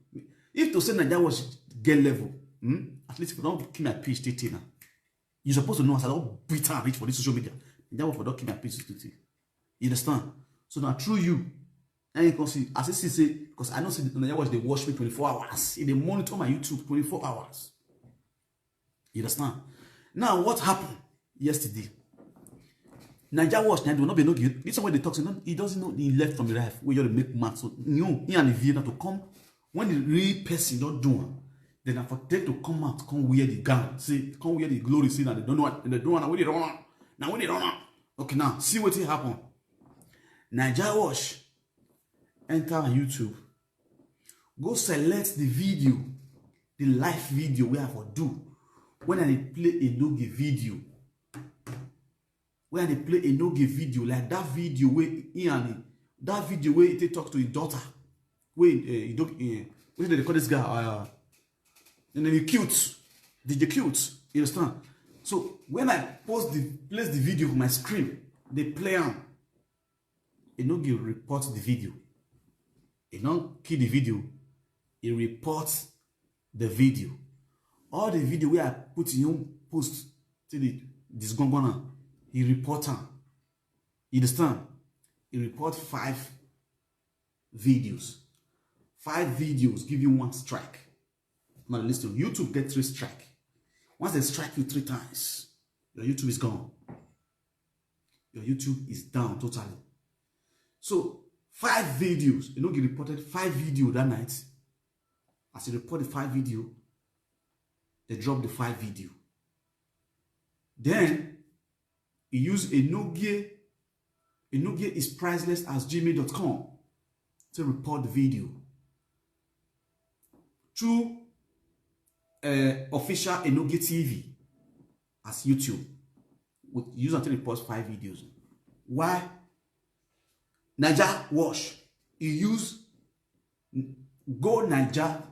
If to say Naija Watch get level, hmm? At least if you don't keep my page tey now. You supposed to know as I don't beat and reach for this social media. Naija Watch for don't keep my page tey. You understand? So now through you, and you can see as I see say because I know say Naija Watch they watch me twenty-four hours. They monitor my YouTube twenty-four hours. You understand? Now what happened yesterday? Naija Watch now do not be no good. This one wey dey talk say no, he doesn't know he left from the life where you make mad. So you he and the view to come when the real person don't do one. Then I for take to come out, come wear the gown, say come wear the glory, say that they don't know what they don't know what they don't know. Now when they don't know, okay, now see what happen. Naija Watch enter on YouTube, go select the video, the live video where I for do when I dey play Enogi video. When I dey play Enogi video like that video where he and he, that video where he take talk to his daughter. Where uh, he don't uh, what they call this guy? Uh, and then he cute, D J Cute. You understand? So when I post the place the video for my screen, they play am. Enogi report the video. He don't kill the video. He reports the video. All the video where I put in post to the this gongona, he report am. You understand? He report five videos. Five videos give you one strike. Now listen, YouTube get three strike. Once they strike you three times, your YouTube is gone. Your YouTube is down totally. So five videos, you know, you reported five video that night. As you report the five video, they drop the five video. Then he use Enogie, Enogie is priceless as gmail.com to report the video. Through uh, official Enogie T V as YouTube. With use until he post five videos. Why? Naija Watch. He use go Naija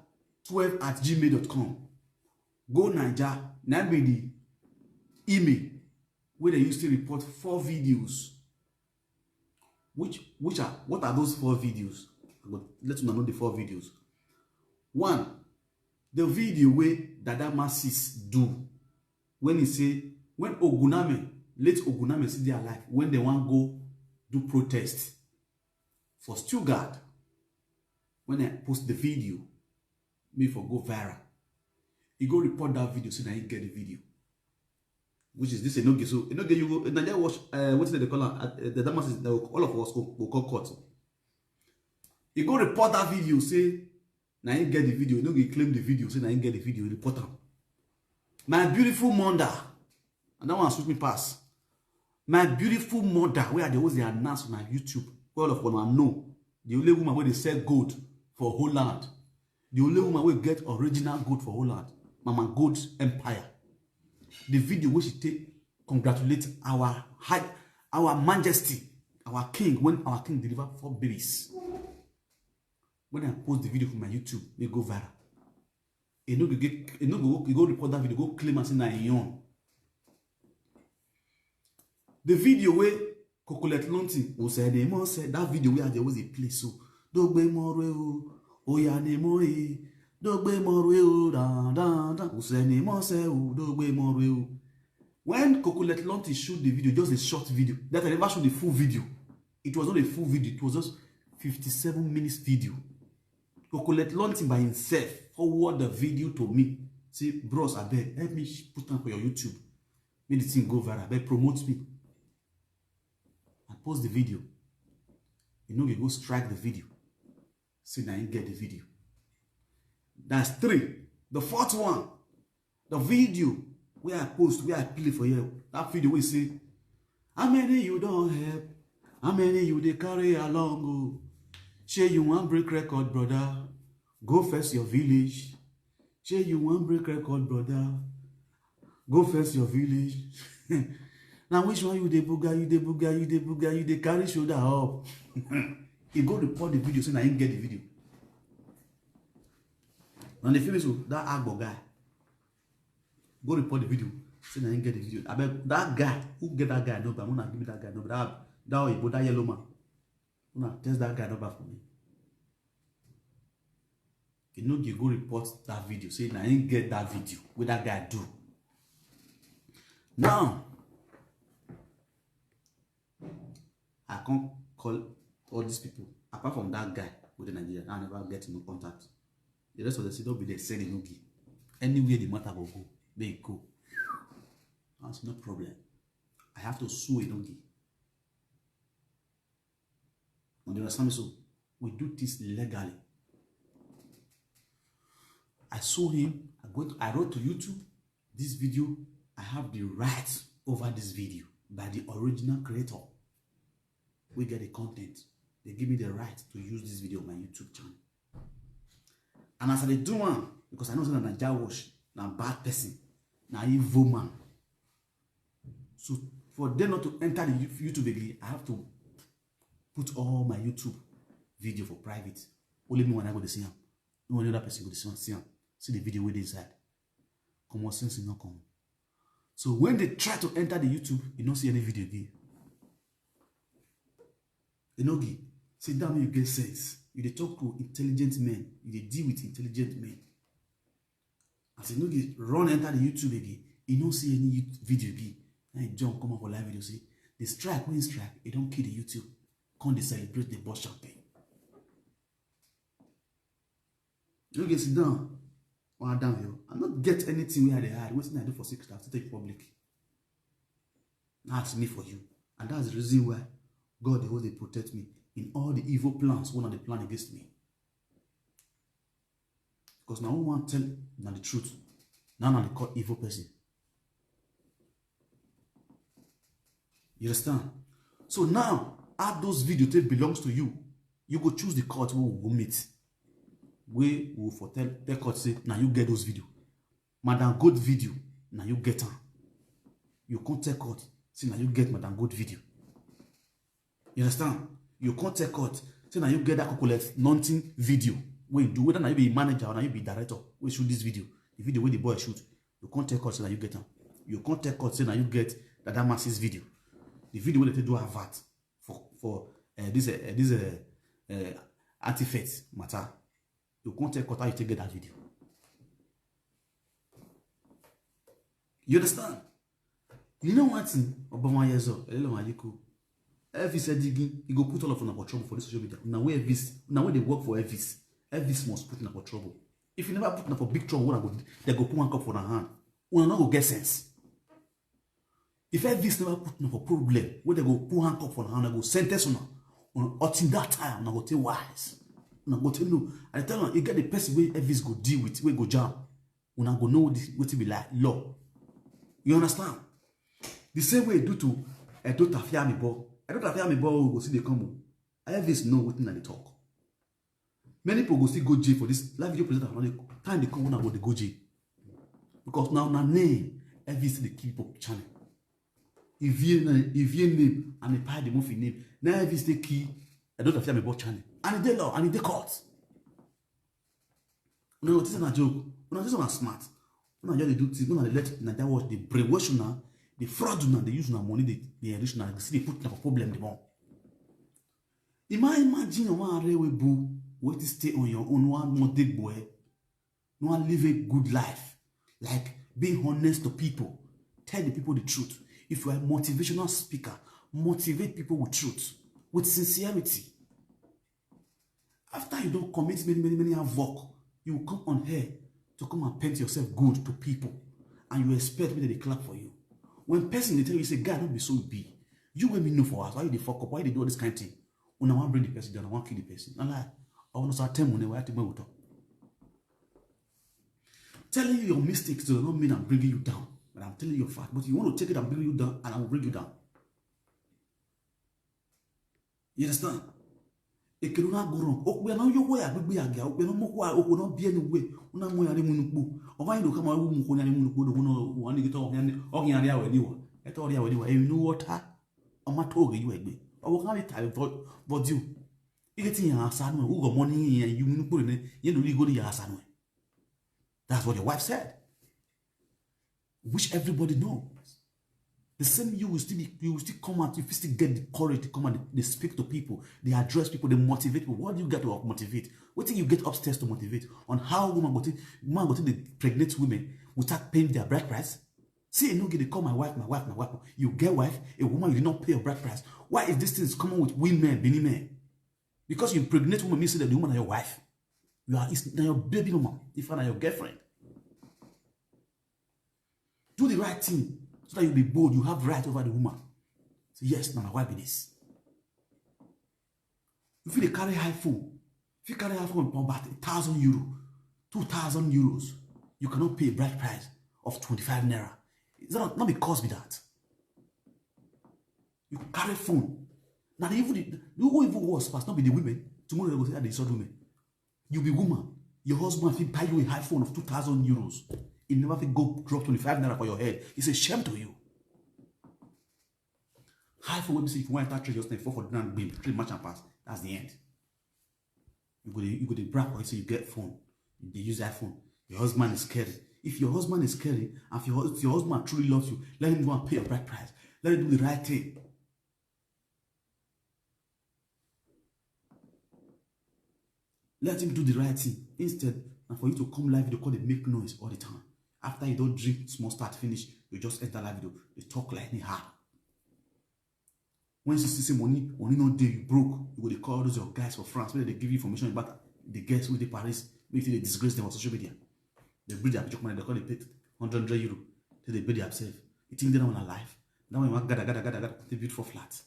twelve at gmail.com. Go Naija, now be the email where they used to report four videos. Which which are what are those four videos? I go let you know the four videos. One, the video where Dada Masis do when he say when Oguname, late Oguname see their life when they want go do protest for Stuttgart. When I post the video, me for go viral. He go report that video, so that he get the video. Which is this Enoge. So Enoge, you go Naija Watch. Uh, what did they call her? Uh, the Damas is uh, all of us go, go call court. He go report that video, say now he get the video. Enoge claim the video, say now he get the video, report am. My beautiful mother, and that one sweet me pass. My beautiful mother, where they always they announce on my YouTube. All of them know the only woman where they sell gold for Holland. The only woman where get original gold for Holland. Mama Gold Empire. The video where she take congratulate our high, our majesty, our king when our king deliver four babies. When I post the video for my YouTube, they go viral. You know, you get, you know, go, you go report that video, go claim and say na your own. The video where Cocolet Lonti was said, they must said that video where they was a play. So don't be more real. Oya ni mo yi, dogbe mo re o, dan dan dan. Use ni mo se o, dogbe mo re o. When Cocolet Lonti shoot the video, just a short video, that I never shoot the full video. It was not a full video, it was just fifty-seven minutes video. Cocolet Lonti by himself forward the video to me. Say, "Bros, abeg, help me sh-, put am for your YouTube. Make the thing go viral. Abeg, promote me." I post the video. You know, you go strike the video. Say na him get the video. That's three. The fourth one, the video where I post, where I play for you. That video we say, "How many you don't help? How many you dey carry along? Oh, shey you wan break record, brother? Go first your village. Shey you wan break record, brother? Go first your village." Now which one you dey buga, you dey buga, you dey buga, you dey carry shoulder up? He go report the video, say na him get the video. Now the film so that Agbo guy go report the video, say na him get the video. Abeg, that guy, who get that guy number? Una give me that guy number. That, that oyibo, that yellow man. Una test that guy number for me. You know, you go report that video, say na him get that video, what that guy do. Now, I can't call all these people, apart from that guy with the Nigeria, I never get no contact. The rest of the city don't be the same Enogie. Anywhere the matter go go, they go. That's no problem. I have to sue Enogie. You understand me? So we do this legally. I sue him. I go to, I wrote to YouTube. This video, I have the right over this video by the original creator. We get the content. They give me the right to use this video on my YouTube channel. And as I dey do am, because I know say na Naija watch, na bad person, na evil man. So for them not to enter the You-, YouTube again, I have to put all my YouTube video for private. Only me when I go to see him. No any other person go to see him. See him. See the video wey dey inside. Common sense no come. So when they try to enter the YouTube, you don't see any video again. Enogie, sit down, you get sense. You dey talk to intelligent men. You dey deal with intelligent men. As Enogie run enter the YouTube again, you don't see any YouTube video again. And he jump come up for live video, say, the strike, when strike, it don't kill the YouTube. Come they celebrate, the bus champagne. You get sit down. One down here. I not get anything we had to hide. What's I do for secret? I have to take public. Ask me for you. And that's the reason why God dey always dey protect me in all the evil plans one of the plan against me. Because now one tell na the truth. Now na the call evil person. You understand? So now, how those video take belongs to you, you go choose the court who will meet. We will for tell, tell court say, now you get those video. Madam Gold video, now you get am. You can't tell court, say now you get Madam Gold video. You understand? You can't tell court, say now you get that Cocolet Lonti video. When you do, whether now you be manager or now you be director, we shoot this video. The video where the boy shoot, you can't tell court, say now you get am. You can't tell court, say now you get that, that Masses video. The video where they do advert for, for, uh, this, uh, this, uh, uh, artifact matter. You can't tell court how you take get that video. You understand? You know one thing, Obama Yezo, Elelo Mayiko, Elvis Edigi, he go put all of una for trouble for this social media. Now where Elvis, now where they work for Elvis, Elvis must put una for trouble. If you never put una for big trouble, una go, they go put one cup for una hand. Una no go get sense. If Elvis never put una for problem, where they go put handcuff for una hand, they go sentence una. Una, until that time, una go take wise. Una go take no. I tell you, you get the person where Elvis go deal with, where go jam. Una go know this, what it be like law. You understand? The same way do to Edo Tafiami Bo. Edo Tafiami Bo go see they come. Elvis know what they talk. Many people go still go jail for this live video presenter. Now they time they come when I go they go jail. Because now na name Elvis the keep up channel. If you name, if you name and they pay the movie name. Now Elvis the key. I don't have to bought channel. And they law and they court. No, this is not joke. No, this is not smart. No, you do things. No, they let Naija watch the brainwash now, the fraud now, they use now money, they, they enrich now, they see they put now for problem the more. Ima imagine one railway boo. Wetin stay on your own, one more day boy. No one live a good life. Like being honest to people. Tell the people the truth. If you are a motivational speaker, motivate people with truth, with sincerity. After you don't commit many, many, many havoc, you come on here to come and paint yourself good to people, and you expect me that they clap for you. When person they tell you, say, "God, don't be so be." You when me know for us, why you dey fuck up? Why they do all this kind of thing? When I want bring the person down, I want kill the person. No lie. I want to start telling you why I take my water. Telling you your mistakes does not mean I'm bringing you down, but I'm telling you your fact. But you want to take it and bring you down, and I will bring you down. You understand? Ekele na go wrong. Okpe na yo ya gbegbe ya ga. Okpe na mo kwa okwe na bi anyway. Una mo ya ni munu po. O ma ndo kama wo mu ko ni munu po do no wa ni to o ya ni o ya ni awe ni wa. E to ya we ni wa. E nu water. O ma to ge you egbe. O wo kan ta vo vo you. Ike ti yan asa nu u go money yan you munu po ni. Ye no ri go ni ya asa nu. That's what your wife said. Which everybody knows. The same you will still be, you will still come out, you still get the courage to come and they speak to people, they address people, they motivate people. What do you get to motivate? What do you get upstairs to motivate? On how woman go to woman go to the pregnant women without paying their bride price? See, you know, they call my wife, my wife, my wife. You get wife, a woman you did not pay your bride price. Why is this thing coming with women, Benin men? Because you pregnant woman means that the woman are your wife. You are it's now your baby mama, if not your girlfriend. Do the right thing so that you be bold. You have right over the woman. Say, "Yes, now my wife be this." If you dey carry iPhone, if you carry iPhone for about a thousand euro, two thousand euros, you cannot pay a bride price of twenty-five naira. It's not, not because be that. You carry phone. Now the even the, the who even was past, not be the women. Tomorrow they go say, "Ah, they saw women." You be woman. Your husband fit buy you a high phone of two thousand euros. He never fit go drop twenty-five naira for your head. It's a shame to you. High phone wey be say if you want to touch just fall for ground, beam, three match and pass. That's the end. You go dey, you go dey brag for say you get phone. You dey use iPhone. Your husband is caring. If your husband is caring, and if your, if your husband truly loves you, let him go and pay your bride price. Let him do the right thing. Let him do the right thing. Instead, na for you to come live video, come dey make noise all the time. After you don drink small start finish, you just enter live video, dey talk like anyhow. When you see say money, money no dey, you broke, you go dey call those your guys for France, wey dey give you information about the girls wey dey Paris, make you dey disgrace them on social media. They bring their picture, come and they call, they pay hundred, hundred euro, till they pay themselves. You think they don't want life? That one you want gather, gather, gather, gather, take build four flats.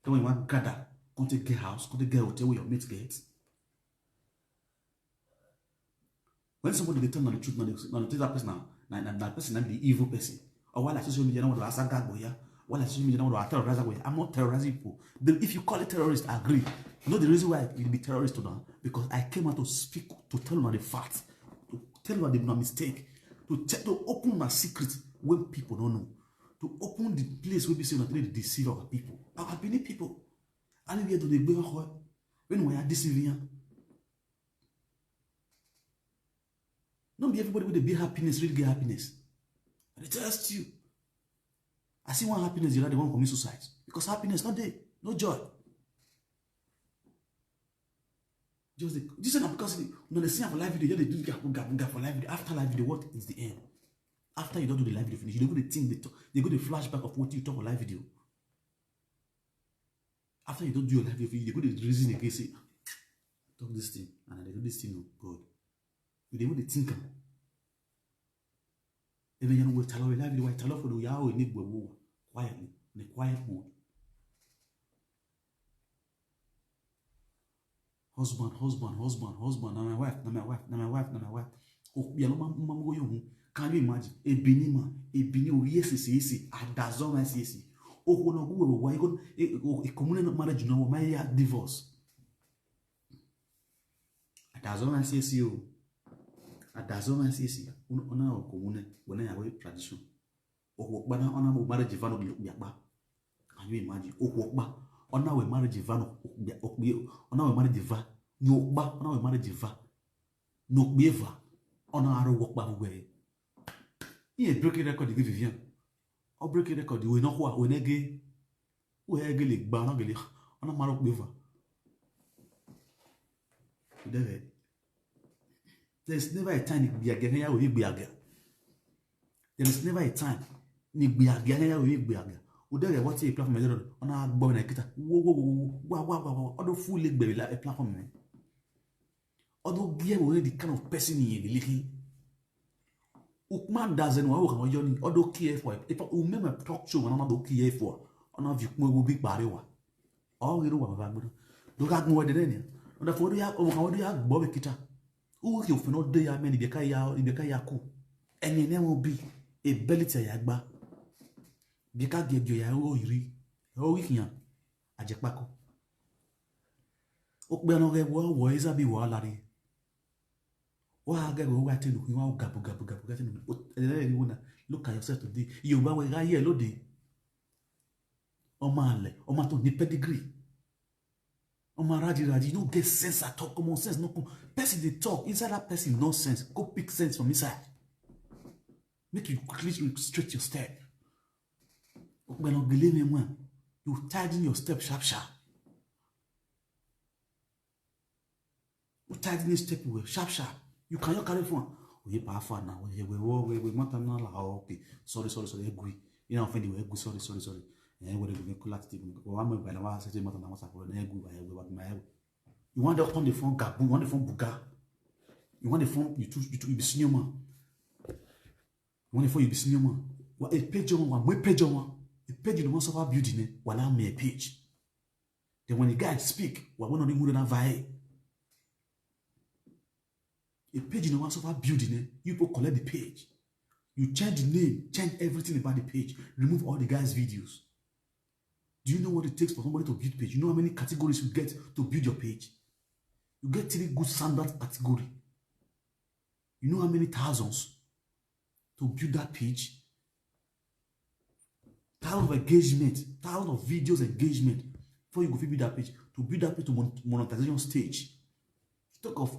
That one you want gather, come take get house, come take get hotel where your mates get. When somebody dey tell na the truth, na the, na the truth that person na, na, na, na person na be the evil person. Or while I social media, na what I say gag boya. While I social media, na what I terrorize boya. I'm not terrorizing people. But if you call it terrorist, I agree. You know the reason why you be terrorist to them? Because I came out to speak, to tell you the facts, to tell you the mistake, to te- to open my secret when people don't know, to open the place where we say that they deceive our people, our Benin people. And we are to the when we are deceiving. No be everybody with the big happiness really get happiness. I dey test you. I see one happiness, you know, they want to commit suicide. Because happiness, no day, no joy. Just the, this is not because you know they see for live video, they do gabu gabu gabu for live video. After live video, what is the end? After you don't do the live video finish, they go to think they, talk, they go to flashback of what you talk on live video. After you don't do your live video finish, they go to reason again, say, "Talk this thing, and I do this thing, oh God." You dey even dey think am. Even you know we tell our live video, we tell for the yao in Igbo quietly, in a quiet mode. Husband, husband, husband, husband. Now my wife, now my wife, now my wife, now my wife. Oh, yeah, no, mama, go you. Can you imagine? A Benin man, a Benin, oh, yes, yes, yes. A dozen, yes, yes. Oh, no, who will why go? A communal marriage, no, my divorce. A dozen, yes, yes, you. A dozen, yes, yes. Una, una, communal, when I have tradition. Okpokpa na ona mo marriage vano bi yakpa. Can you imagine? Okpokpa ona we marriage vano okpia okpia ona we marriage va nyokpa ona we marriage va nokpia va ona aro wokpa we. Iye break record give Vivian. O break record we no kwa we nege we ege le gba ona gele ona maro kpe va. There is never a time ni gbiagia ya we gbiagia. There is never a time ni gbiagia ya we gbiagia. Udere what a platform there. Ona agbo na kita. Wo wo wo wa wa wa wa. Odo full leg be la a platform me. Odo gie wo the kind of person ni ye liki. Ukman doesn't wa wo kan yo ni. Odo care for. If you remember talk show na do care for. Ona vi kun wo bi pare wa. All you know wa ba gbo. Do ga gun we de ni. Ona for ya o kan wo ya gbo be kita. Who you for no dey ya men ibi ka ya ibi ka ya ku. Enye ne won bi ability ya gba. Bi ka ge ge ya o iri. O wi yan. Aje pako. O pe no ge wo wo iza bi wa lari. Wa ge wo wa tenu wa gabu gabu gabu ga tenu. Look at yourself today. Yoruba we ga ye lode. Ọmọ àlẹ̀, ọmọ tó ní pedigree. Ọmọ rájìrájì, you no get sense at all, common sense no come. Person dey talk, inside that person nonsense, go pick sense from inside. Make you quickly straight your step. Ọpẹlọ gele me one. You tighten your step sharp sharp. You tighten your step well, sharp sharp. You cannot carry phone. Oye pa fa na, oye we wo we we mata na la, oh, okay. Sorry, sorry, sorry, egui. You know, offend you, egui, sorry, sorry, sorry. Eh, we dey go collect it. We wan make by na wa say mata na wa sa ko na egui ba egui ba ma egui. You want to turn the phone gabu, you want the phone buga. You want the phone you too you too you be senior man. You want the phone you be senior man. Wa e page on wa, mo page on wa. E page no wan suffer building ne. Wa na me page. Then when the guy speak, wa we no dey move na vai. A page no wan suffer building ne. You people collect the page. You change the name, change everything about the page, remove all the guy's videos. Do you know what it takes for somebody to build page? You know how many categories you get to build your page? You get three good standard category. You know how many thousands to build that page? Thousands of engagement, thousands of videos engagement before you go fit build that page. To build that page to mon- monetization stage. Talk of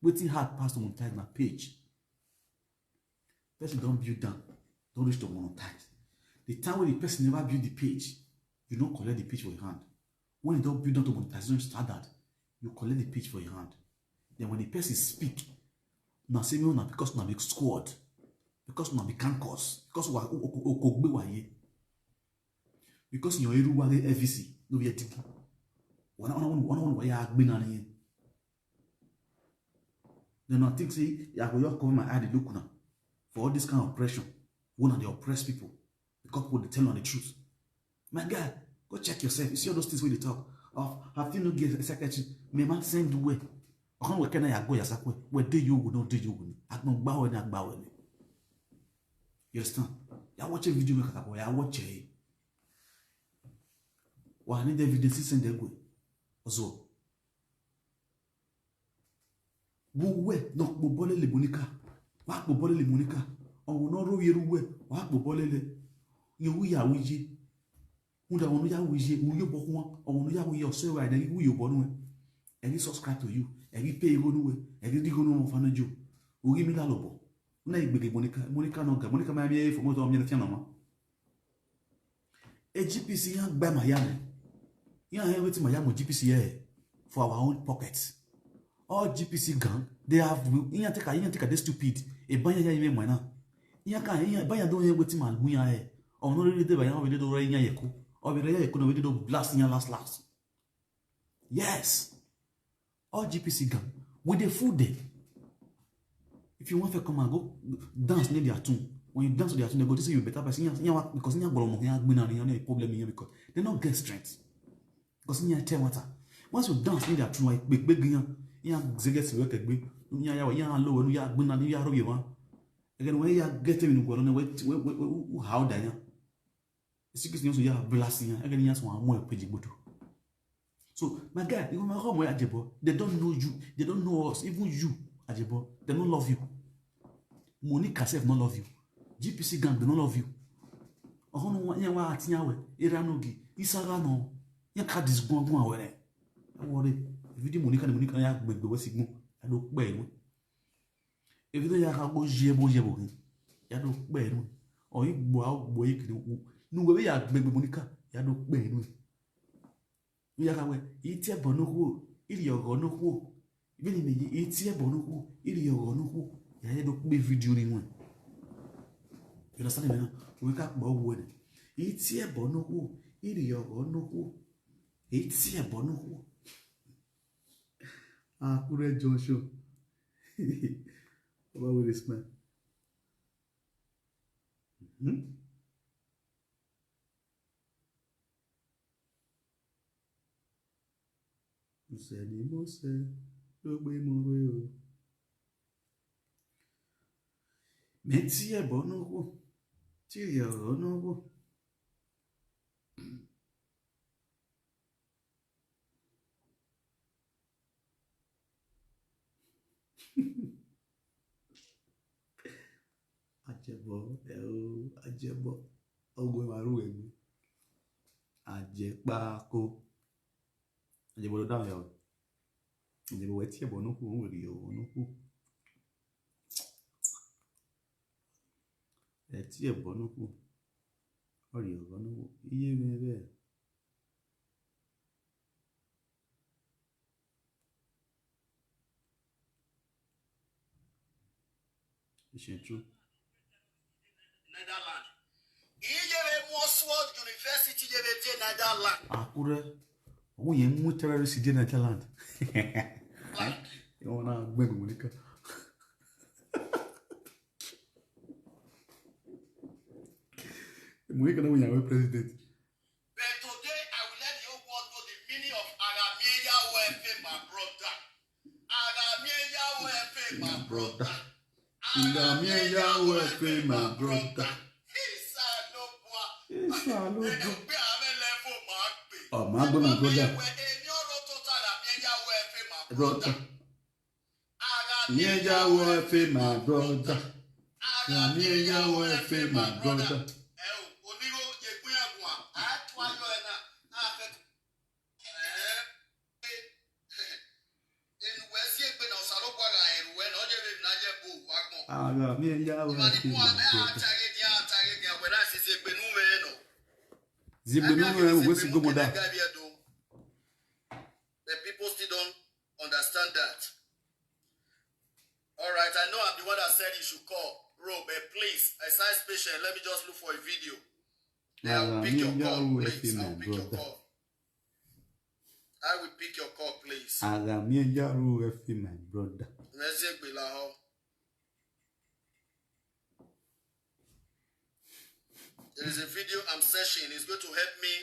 wetin hard pass to monetize na page. Person don build am, don reach to monetize. The time wey the person never build the page, you no collect the page for your hand. When you don build am to monetization standard, you collect the page for your hand. Then when the person speak, na say me una because una be squad, because una be cancers, because una okogbe waye, because your eru wage F V C no be etiki. Wana wana wana wana waya agbe na ni. Then I think say I go just cover my eye dey look una for all this kind of oppression. Una dey oppress people because people dey tell una the truth. My guy, go check yourself. You see all those things wey dey talk of have you no get secretary? Me man send you where? Okan we kena ya go ya sakwe. We dey you go no dey you go. Agbon gba we na gba we ni. You understand? Ya watch a video make akabo ya watch e. Wa need evidence send e go. Ozo. Wo we no kpo bole le Monica. Wa kpo bole le Monica. Owo no ro yeru we. Wa kpo bole le. Yo wi ya wi je. Unda wono ya wi je. Wu yo bo kwa. Owo no ya wi yo se wa de wi yo bo nu. Egi subscribe to you. Egi pay go nu we. Egi di go nu mo fa na jo. Wu gi mi la lobo. Na igbege Monica. Monica no ga. Monica ma mi e fo mo to mi na tiana ma. A G P C yan gba Miami. Yan hear wetin Miami G P C here for our own pocket. All G P C gang, they have yan take yan take dey stupid. E ban yan yan me na. Yan ka yan ban yan don hear wetin ma mu yan here. O no really dey ba yan we dey do yan yeko. O be yan yeko no we dey do blast yan last last. Yes. All G P C gang, we dey fool them. If you want to come and go dance near their tune, when you dance to their tune, they go to say you better person. Yan, yan, because yan gbolo mo yan gbina ni yan problem yan because they no get strength. Because yan tell water. Once you dance near their tune, like big big yan yan zege si weke gbe yan ya yan lo wenu ya gbina ni ya ro ye wan. Again, when ya get them in the world, we we we how da yan. Secret news ya blast yan. Again, yan so amo e page gbodo. So my guy, you know how mo ajebo. They don't know you. They don't know us. Even you, ajebo, they don't love you. Monica sef no love you. G P C gang, they don't love you. Ohono wa yan wa ati yan we. Era no gi. Isaga no. Yan ka dis gun gun awere. Worry. Video Monica ni Monica ya gbegbe we sigmo. I don't pay you. If you don't ya ka go jebo jebo. Ya don't pay you. O igbo a gbo ikiri. Nu we ya gbegbe Monica. Ya don't pay you. Ya ka we. Iti ebo no ku. Iri ogo no ku. Even if you eat here, but no, it is your no, you had to be video in one. You understand me now? We can't go away. Eat here, but no, it is your no, eat here, but no. Ah, Kure Joshua. What about this man? Hmm? Kò sẹ́ni mọ̀sẹ̀ ló gbé mọ̀wé o. Mẹ́tí ẹ̀bọ̀ náà wò, tí ìyá ọ̀rọ̀ náà wò. Ajẹbọ, ẹ o, ajẹbọ. Ọgọ ẹ máa rú ẹ̀mí. Ajẹpákó. Ajẹbọ ló dáhùn yàwó. Ajẹbọ wẹ tí ẹ̀bọ̀ náà kù, òun wèrè yọ̀ wọ́n náà kù. Ẹ tí ẹ̀bọ̀ náà kù. Ọ̀rẹ́ ọ̀rọ̀ náà kù. Iye mi bẹ́ẹ̀. It's true. Netherlands. Iyebe Mosswood University yebe je Netherlands. Akure. Owó yẹn mú terrorist dé Netherlands. Ìwọ̀n náà gbẹ̀gùn mú nìkan. Mú nìkan náà wọ́n yàn wọ́n president. But today, I will let the whole world know the meaning of Aramieya O F A, my brother. Aramieya O F A, my brother. Aramieya O F A, my brother. Ìsàlóbùà. Ìsàlóbùà. Ẹgbẹ́ ààrẹ level máa gbé. Ọ̀, máa gbé, my brother. Èmi ọ̀rọ̀ tó ta Aramieya O F A, my brother. Brother. Aramieya O F A, my brother. Aramieya O F A, my brother. Ẹ o, onírò yẹ pín ẹ̀bùn à, á tún ayọ̀ ẹ̀ náà, á fẹ́ tó. Ẹ ẹ, ẹnu wẹ̀ sí ègbè náà, ọ̀sán ló kọ́ ara ẹ̀rù ẹ̀ náà, ó jẹ́ bèbí náà jẹ́ bò wá gbọ̀n. Aramieya O F A, my brother. Ìwà ni fún wa, ẹ á tàgé ní, á tàgé ní, àwẹ̀ náà sì ṣe pé nú rẹ̀ náà. Zigbe nínú ẹ̀ wò sí gbogbo dà. The people still don't understand that. All right, I know I'm the one that said you should call, bro, but please, exercise patience. Let me just look for a video. Then I will pick your call, please. I will pick your call. I will pick your call, please. Aramieya O F A, my brother. Let's say Gbelao. There is a video I'm searching. It's going to help me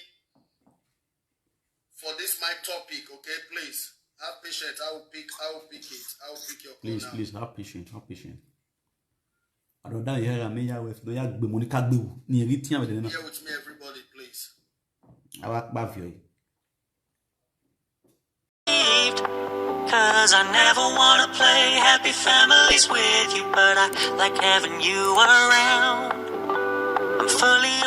for this my topic, okay? Please have patience. I will pick. I will pick it. I will pick your call now. Please, please have patience. Have patience. Àdọ̀dá ìyá Aramieya O F A ló yà gbé mo ní ká gbé wò ní èrí tí àwọn ènìyàn náà. Here with me, everybody, please. Àwa pàfẹ́ yìí. Cause I never wanna play happy families with you, but I like having you around. I'm fully